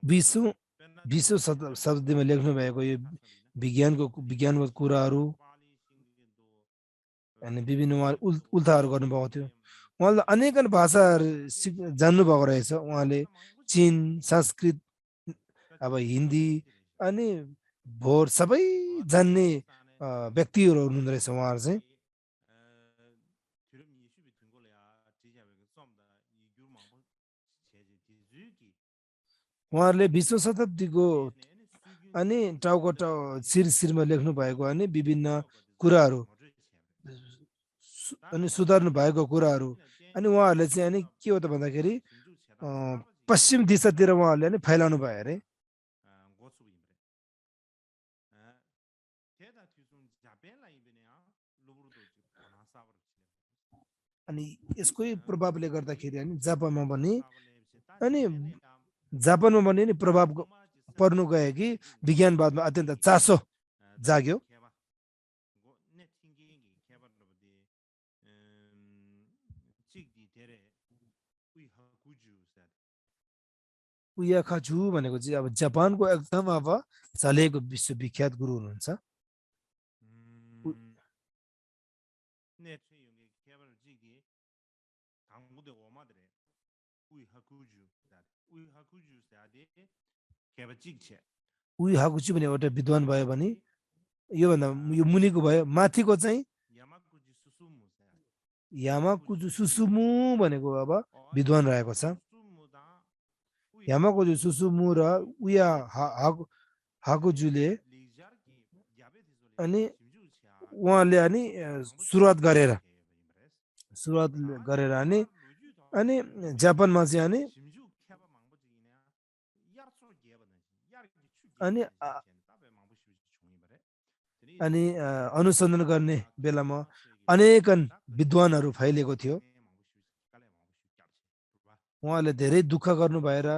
बीसौँ शताब्दीमा लेख्नु भएको यो विज्ञानको कुराहरू अनि विभिन्न उहाँले उल्थाहरू गर्नुभएको थियो। उहाँले अनेकन भाषाहरू जान्नुभएको रहेछ। उहाँले चीन, संस्कृत, अब हिन्दी अनि भोट सबै जान्ने व्यक्तिहरू हुनुहुँदो रहेछ उहाँहरू चाहिँ। उहाँहरूले 20औं शताब्दीको अनि टाउको शिरमा लेख्नु भएको अनि विभिन्न कुराहरू अनि सुधार्नु भएको कुराहरू अनि उहाँहरूले चाहिँ अनि के हो त भन्दाखेरि पश्चिम दिशातिर उहाँहरूले अनि फैलाउनु भयो अरे। अनि यसकै प्रभावले गर्दाखेरि अनि जापानमा पनि अनि जापानमा पनि नि प्रभाव पर्नु गयो कि विज्ञानवादमा अत्यन्त चासो जाग्यो। उयाखाचु भनेको चाहिँ अब जापानको एकदम अब चलेको विश्वविख्यात गुरु हुनुहुन्छ। उयाखाचु भने एउटा विद्वान भयो भने योभन्दा यो मुनिको भयो। माथिको चाहिँ यामाकुजु सुसुमु भनेको अब विद्वान रहेको छ। यामाकुजु सुसुमु र उया हाकुजुले अनि उहाँले अनि सुरुवात गरेर अनि जापानमा चाहिँ अनि अनुसन्धान गर्ने बेलामा अनेकन विद्वानहरू फैलिएको थियो। उहाँले धेरै दुःख गर्नु भएर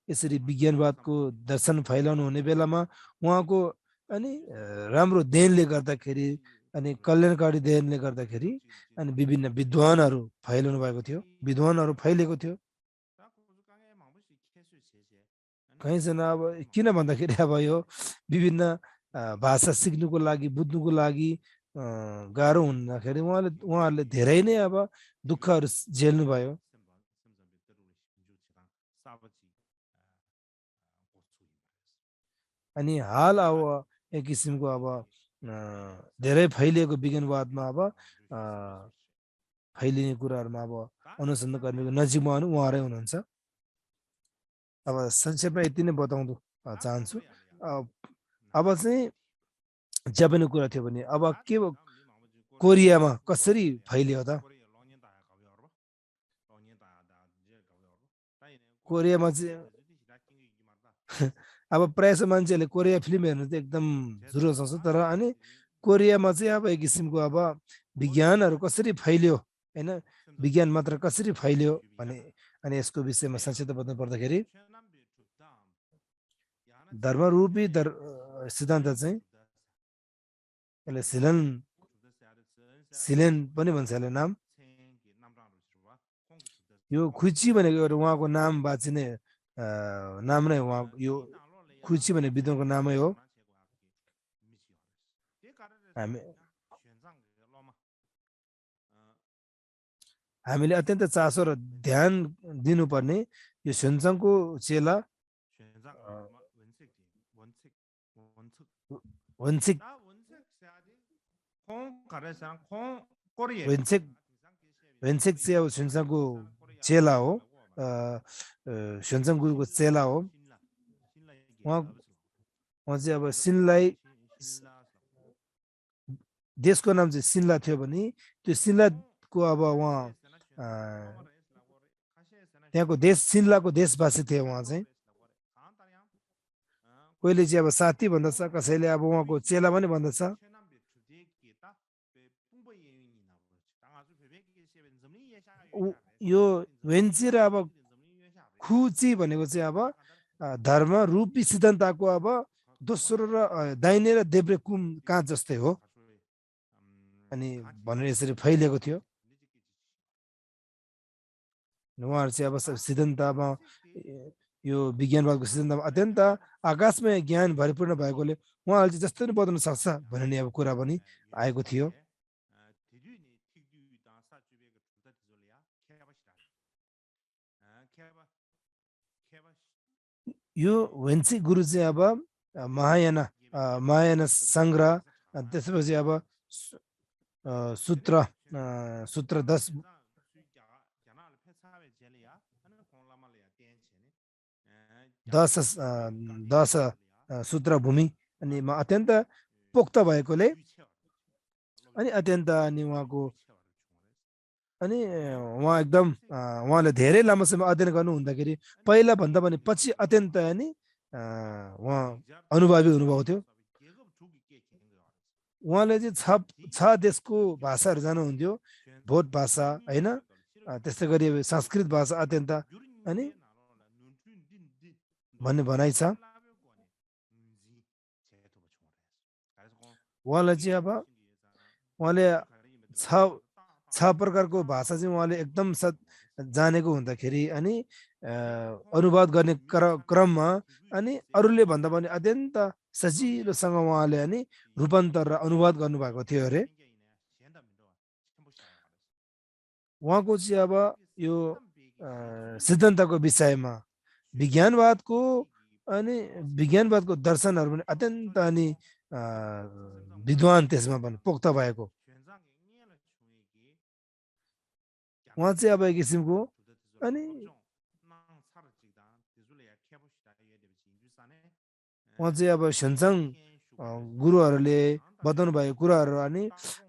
यसरी विज्ञानवादको दर्शन फैलाउनु हुने बेलामा उहाँको अनि राम्रो देनले गर्दाखेरि अनि कल्याणकारी देनले गर्दाखेरि अनि विभिन्न विद्वानहरू फैलाउनु भएको थियो, विद्वानहरू फैलिएको थियो। कहीँजना अब किन भन्दाखेरि अब यो विभिन्न भाषा सिक्नुको लागि बुझ्नुको लागि गाह्रो हुँदाखेरि उहाँहरूले धेरै नै अब दुःखहरू झेल्नु भयो। अनि हाल अब एक किसिमको अब धेरै फैलिएको विज्ञानवादमा अब फैलिने कुराहरूमा अब अनुसन्धान गर्नेको नजिकमा उहाँहरू हुनुहुन्छ। अब संक्षेपमा यति नै बताउनु चाहन्छु। अब चाहिँ जापानको कुरा थियो भने अब के कोरियामा कसरी फैलियो त? कोरियामा चाहिँ अब प्रायः मान्छेहरूले कोरिया फिल्म हेर्नु चाहिँ एकदम जुरोस आउँछ। तर अनि कोरियामा चाहिँ अब एक किसिमको अब विज्ञानहरू कसरी फैलियो होइन, विज्ञान मात्र कसरी फैलियो भने अनि यसको विषयमा संक्षिप्त बताउनु पर्दाखेरि धर्मरूपी सिद्धान्त चाहिँ यसले सिलेन पनि भन्छ यसले नाम। यो खुची भनेको एउटा उहाँको नाम बाँचिने नाम नै उहाँ यो खुची भन्ने विद्वानको नामै हो। हामीले अत्यन्त चासो र ध्यान दिनुपर्ने यो सेन्सङको चेला वन्सिक चाहिँ अब सेन्सङको चेला हो, सेन्सङ गुरुको चेला हो। उहाँ चाहिँ अब सिनलाई देशको नाम चाहिँ सिनला थियो भने त्यो सिनलाको अब उहाँ त्यहाँको देश सिनलाको देशवासी थिए। उहाँ चाहिँ कोहीले चाहिँ अब साथी भन्दछ, कसैले अब उहाँको चेला पनि भन्दछ। यो वेन्ची र अब खुची भनेको चाहिँ अब धर्म रूपी सिद्धान्तको अब दोस्रो र दाहिने र देब्रे काँच जस्तै हो अनि भनेर यसरी फैलिएको थियो उहाँहरू चाहिँ अब सिद्धान्तमा यो विज्ञानवादको सिद्धान्तमा अत्यन्त आकाशमय ज्ञान भरिपूर्ण भएकोले उहाँहरूले चाहिँ जस्तो पनि बदल्न सक्छ भन्ने अब कुरा पनि आएको थियो यो वेन्सी गुरु चाहिँ अब महायान सङ्ग्रह त्यसपछि अब सूत्र 10 सूत्र भूमि अनि अत्यन्त पोख्त भएकोले अनि अत्यन्त अनि उहाँको अनि उहाँ एकदम उहाँले धेरै लामो समय अध्ययन गर्नु हुँदाखेरि पहिला भन्दा पनि पछि अत्यन्त अनि उहाँ अनुभवी हुनुभएको थियो उहाँले चाहिँ 6 देशको भाषाहरू जानुहुन्थ्यो भोट भाषा होइन त्यस्तै गरी संस्कृत भाषा अत्यन्त अनि भन्ने भनाइ छ उहाँलाई चाहिँ अब उहाँले 6 प्रकारको भाषा चाहिँ उहाँले एकदम जानेको हुँदाखेरि अनि अनुवाद गर्ने क्रममा अनि अरूले भन्दा पनि अत्यन्त सजिलोसँग उहाँले अनि रूपान्तर र अनुवाद गर्नुभएको थियो अरे उहाँको चाहिँ अब यो सिद्धान्तको विषयमा विज्ञानवादको दर्शनहरू पनि अत्यन्त अनि विद्वान त्यसमा पनि पोख्त भएको उहाँ चाहिँ अब एक किसिमको अनि उहाँ चाहिँ अब सन्साङ गुरुहरूले बताउनु भएको कुराहरू अनि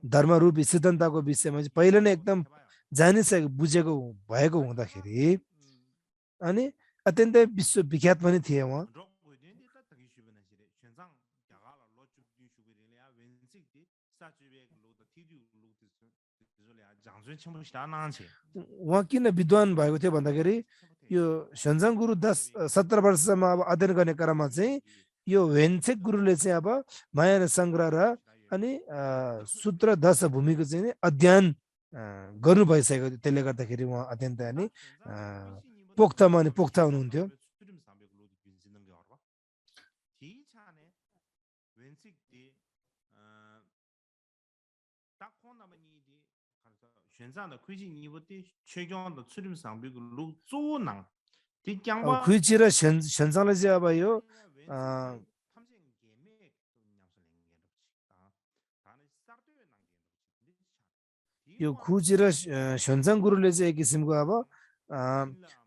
धर्मरूपी सिद्धान्तको विषयमा चाहिँ पहिला नै एकदम जानिसकेको बुझेको भएको हुँदाखेरि अनि अत्यन्तै विश्वविख्यात पनि थिए उहाँ उहाँ किन विद्वान भएको थियो भन्दाखेरि यो सन्साङ गुरु 17 वर्षसम्म अब अध्ययन गर्ने क्रममा चाहिँ यो वेन्सेक गुरुले चाहिँ अब महायान सङ्ग्रह र अनि सूत्र 10 भूमिको चाहिँ अध्ययन गर्नु भइसकेको थियो त्यसले गर्दाखेरि उहाँ अत्यन्त अनि पोख्ता हुनुहुन्थ्यो खुइची र सन्साङले चाहिँ अब यो खुची र सन्साङ गुरुले चाहिँ एक किसिमको अब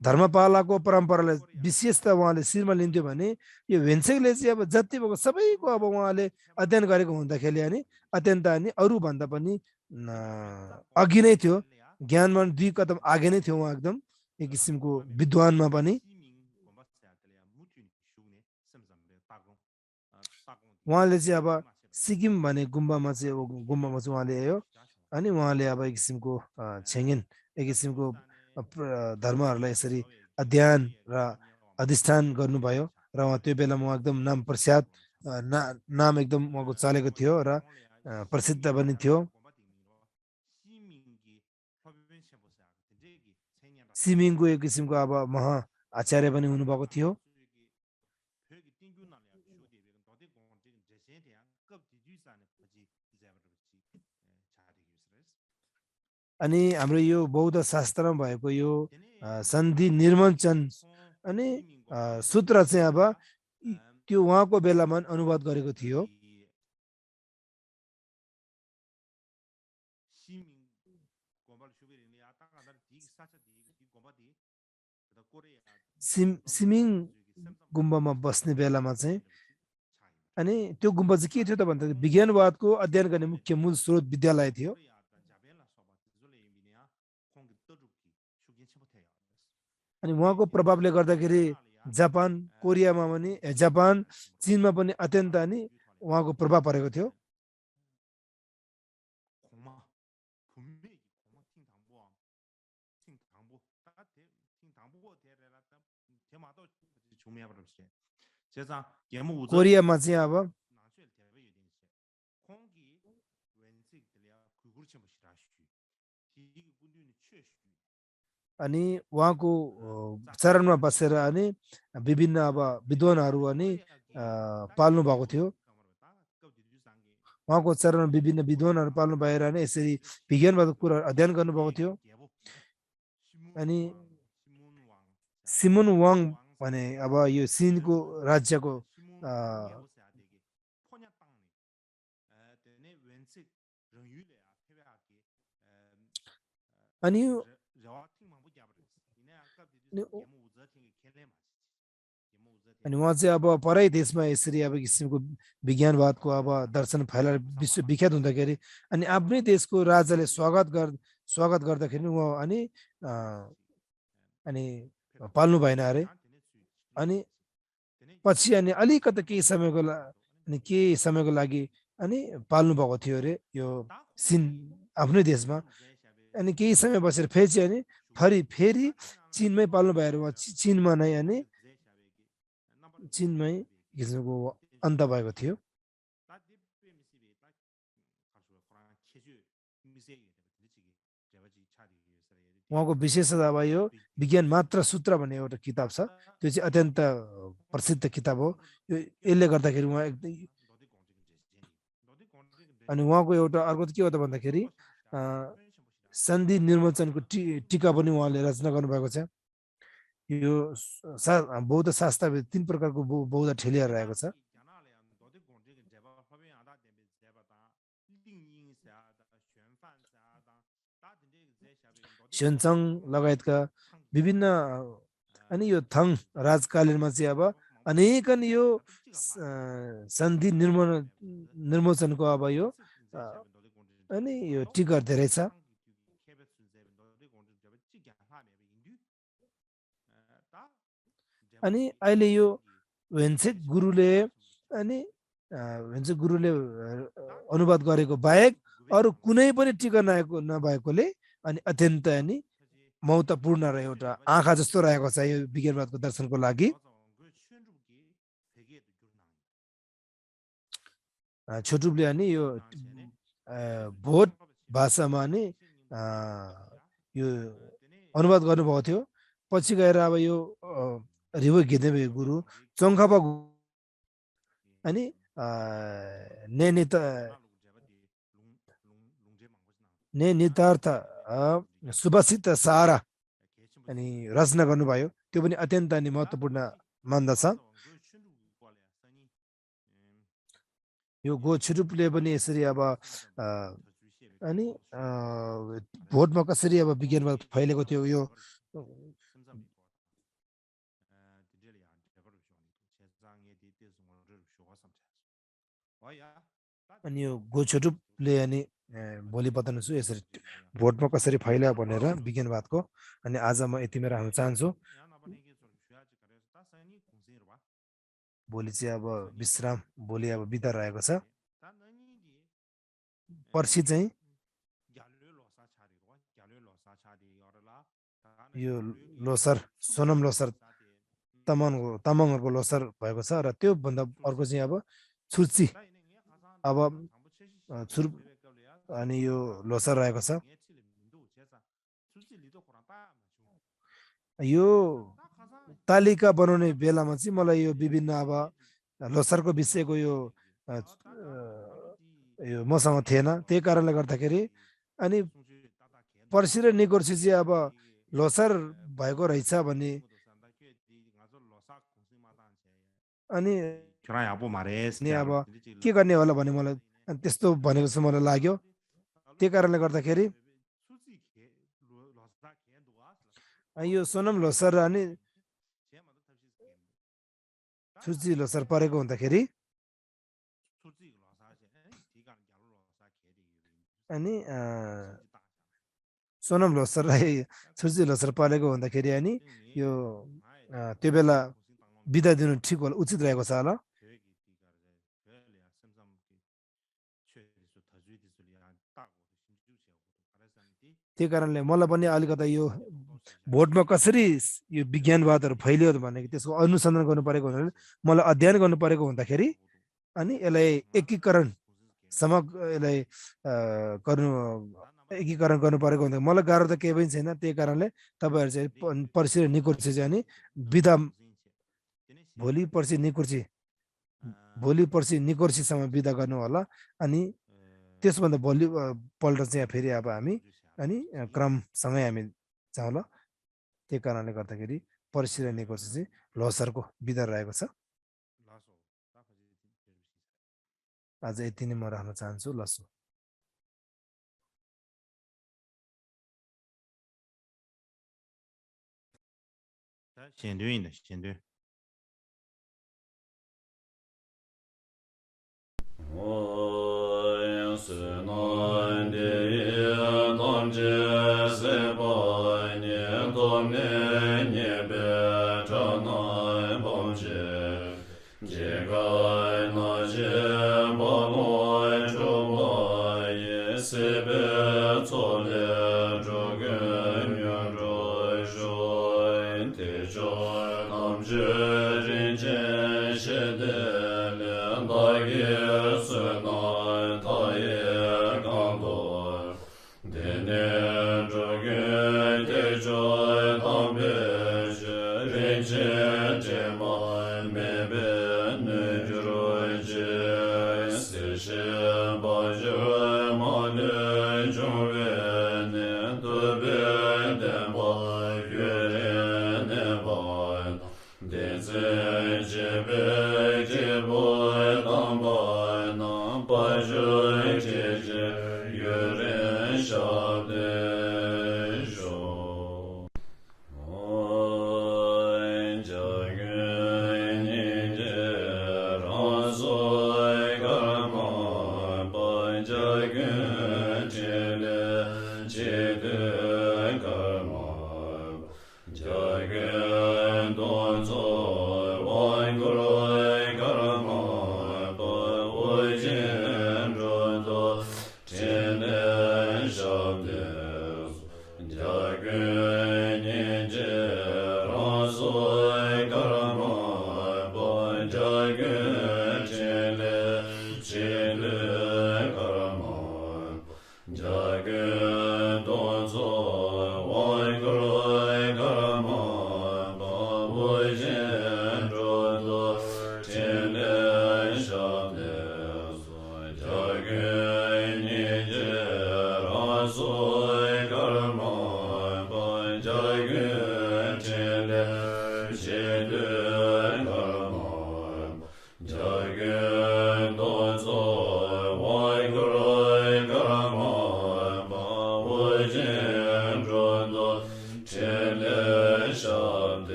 धर्मपालाको परम्परालाई विशेष त उहाँले शिरमा लिन्थ्यो भने यो भेन्सेकले चाहिँ अब जति भएको सबैको अब उहाँले अध्ययन गरेको हुँदाखेरि अनि अत्यन्त अनि अरूभन्दा पनि अघि नै थियो ज्ञानमा 2 कदम आगे नै थियो उहाँ एकदम एक किसिमको विद्वानमा पनि उहाँले चाहिँ अब सिक्किम भन्ने गुम्बामा चाहिँ उहाँले आयो अनि उहाँले अब एक किसिमको छेङ्गेन एक किसिमको धर्महरूलाई यसरी अध्ययन र अधिष्ठान गर्नुभयो र उहाँ त्यो बेलामा उहाँ एकदम नाम प्रख्यात नाम एकदम उहाँको चलेको थियो र प्रसिद्ध पनि थियो सिमिङको एक किसिमको अब महा आचार्य पनि हुनुभएको थियो अनि हाम्रो यो बौद्ध शास्त्रमा भएको यो सन्धि निर्मञ्चन अनि सूत्र चाहिँ अब त्यो उहाँको बेलामा अनुवाद गरेको थियो सिमिङ गुम्बामा बस्ने बेलामा चाहिँ अनि त्यो गुम्बा चाहिँ के थियो त भन्दा विज्ञानवादको अध्ययन गर्ने मुख्य मूल स्रोत विद्यालय थियो अनि उहाँको प्रभावले गर्दाखेरि जापान कोरियामा पनि जापान चीनमा पनि अत्यन्त अनि उहाँको प्रभाव परेको थियो 제가 예무 우저 कोरियामा चाहिँ अब 나중에 대비 유딘시 공기 왼쪽들이야 그구르치 뭐시라시 이 군류는 최시 अनि उहाँको चरणमा बसेर अनि विभिन्न अब विद्वानहरू अनि पाल्नु भएको थियो। उहाँको चरणमा विभिन्न विद्वानहरू पाल्नु भएर नै यसरी विज्ञानवादको कुराहरू अध्ययन गर्नुभएको थियो। अनि सिमोन वाङ भने अब यो सिनको राज्यको अनि अनि उहाँ चाहिँ अब परै देशमा यसरी अब किसिमको विज्ञानवादको अब दर्शन फैलाएर विश्व विख्यात हुँदाखेरि अनि आफ्नै देशको राजाले स्वागत गर्दाखेरि उहाँ अनि पाल्नु भएन अरे। अनि पछि अनि अलिकति केही समयको लागि अनि पाल्नु भएको थियो अरे यो सिन आफ्नै देशमा। अनि केही समय बसेर फेरि चाहिँ अनि फेरि चिनमै पाल्नु भएर उहाँ चिनमा नै अनि चिनमै किसिमको अन्त भएको थियो। उहाँको विशेषता अब यो विज्ञान मात्र सूत्र भन्ने एउटा किताब छ, त्यो चाहिँ अत्यन्त प्रसिद्ध किताब हो। यसले गर्दाखेरि उहाँ एकदम अनि उहाँको एउटा अर्को के हो त भन्दाखेरि सन्धि निर्वचनको टीका पनि उहाँले रचना गर्नुभएको छ। यो बौद्ध शास्त्र 3 प्रकारको बौद्ध ठेलीहरू रहेको छ। सेन्चङ लगायतका विभिन्न अनि यो थङ राजकालीनमा चाहिँ अब अनेकन यो सन्धि निर्मोचनको अब यो अनि यो टिकर धेरै छ। अनि अहिले यो वेन्सेक गुरुले अनुवाद गरेको बाहेक अरू कुनै पनि टिका नभएकोले अनि अत्यन्त अनि महत्त्वपूर्ण र एउटा आँखा जस्तो रहेको छ यो विज्ञानवादको दर्शनको लागि। छोटुले अनि यो भोट भाषामा अनि यो अनुवाद गर्नुभएको थियो। पछि गएर अब यो रिभो घिदेवे गुरु चङ्खापा अनि नितार्थ सुभाषित सारा अनि रचना गर्नुभयो, त्यो पनि अत्यन्त अनि महत्त्वपूर्ण मान्दछ। यो गो छुरुपले पनि यसरी अब अनि भोटमा कसरी अब विज्ञानमा फैलेको थियो यो अनि यो गो छुरुपले अनि भोलि बताउनु यसरी भोटमा कसरी फैल्यो भनेर विज्ञानवादको। अनि आज म यतिमै राख्न चाहन्छु। भोलि चाहिँ अब विश्राम, भोलि अब बिदा रहेको छ। पर्सि चाहिँ यो लोसर सोनम लोसर तामाङहरूको लोसर भएको छ र त्यो भन्दा अर्को चाहिँ अब छुर्ची अब अनि यो लोसर रहेको छ। यो तालिका बनाउने बेलामा चाहिँ मलाई यो विभिन्न अब लोसरको विषयको यो मसँग थिएन, त्यही कारणले गर्दाखेरि अनि पर्सि र निकोर्सी चाहिँ अब लोसर भएको रहेछ भन्ने अनि अब के गर्ने होला भन्ने मलाई त्यस्तो भनेको चाहिँ मलाई लाग्यो। त्यही कारणले गर्दाखेरि यो सोनम लोसर अनि छुर्ची लोसर परेको हुँदाखेरि अनि सोनम लोसरलाई छुर्ची लोसर परेको हुँदाखेरि अनि यो त्यो बेला बिदा दिनु ठिक होला, उचित रहेको छ होला। त्यही कारणले मलाई पनि अलिकति यो भोटमा कसरी यो विज्ञानवादहरू फैलियो भनेको त्यसको अनुसन्धान गर्नु परेको हुनाले मलाई अध्ययन गर्नु परेको हुँदाखेरि अनि यसलाई एकीकरण यसलाई एकीकरण गर्नु परेको हुँदा मलाई गाह्रो त केही पनि छैन। त्यही कारणले तपाईँहरू चाहिँ पर्सि र निकुर्सी चाहिँ नि विधा भोलि पर्सि निकुर्सीसम्म विदा गर्नु होला। अनि त्यसभन्दा भोलिपल्ट चाहिँ फेरि अब हामी अनि क्रमसँगै हामी जाउँला। त्यही कारणले गर्दाखेरि पर्सि र निकुर्सी चाहिँ ल्होसारको विदा रहेको छ। आज यति नै म राख्न चाहन्छु। लसो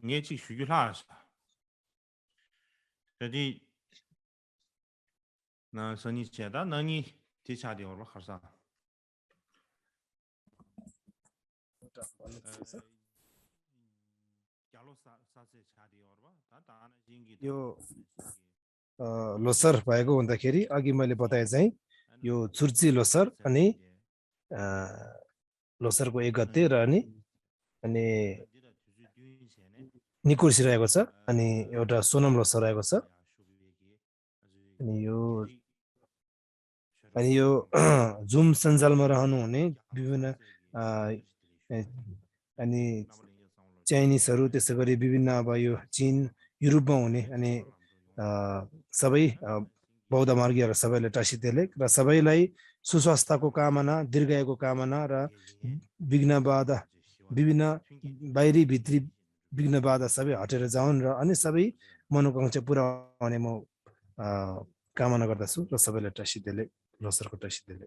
nghe chỉ suy là thế thì na sân chế đó nó như thế cha điều nó khác sao यो लोसर भएको हुँदाखेरि अघि मैले बताए चाहिँ यो चुर्ची लोसर अनि लोसरको 1 गते र अनि निकुर्सी रहेको छ। अनि एउटा सोनम लोसर रहेको छ। अनि यो जुम सञ्जालमा रहनु हुने विभिन्न अनि चाइनिजहरू त्यसै गरी विभिन्न अब यो चीन युरोपमा हुने अनि सबै बौद्ध मार्गीहरू सबैले टाँसिदिएले र सबैलाई सुस्वास्थ्यको कामना, दीर्घायुको कामना र विघ्न बाधा विभिन्न बाहिरी भित्री विघ्न बाधा सबै हटेर जाउन् र अनि सबै मनोकांक्षा पुरा हुने म कामना गर्दछु र सबैलाई टाँसिदिएले लोसरको टाँसिदिएले।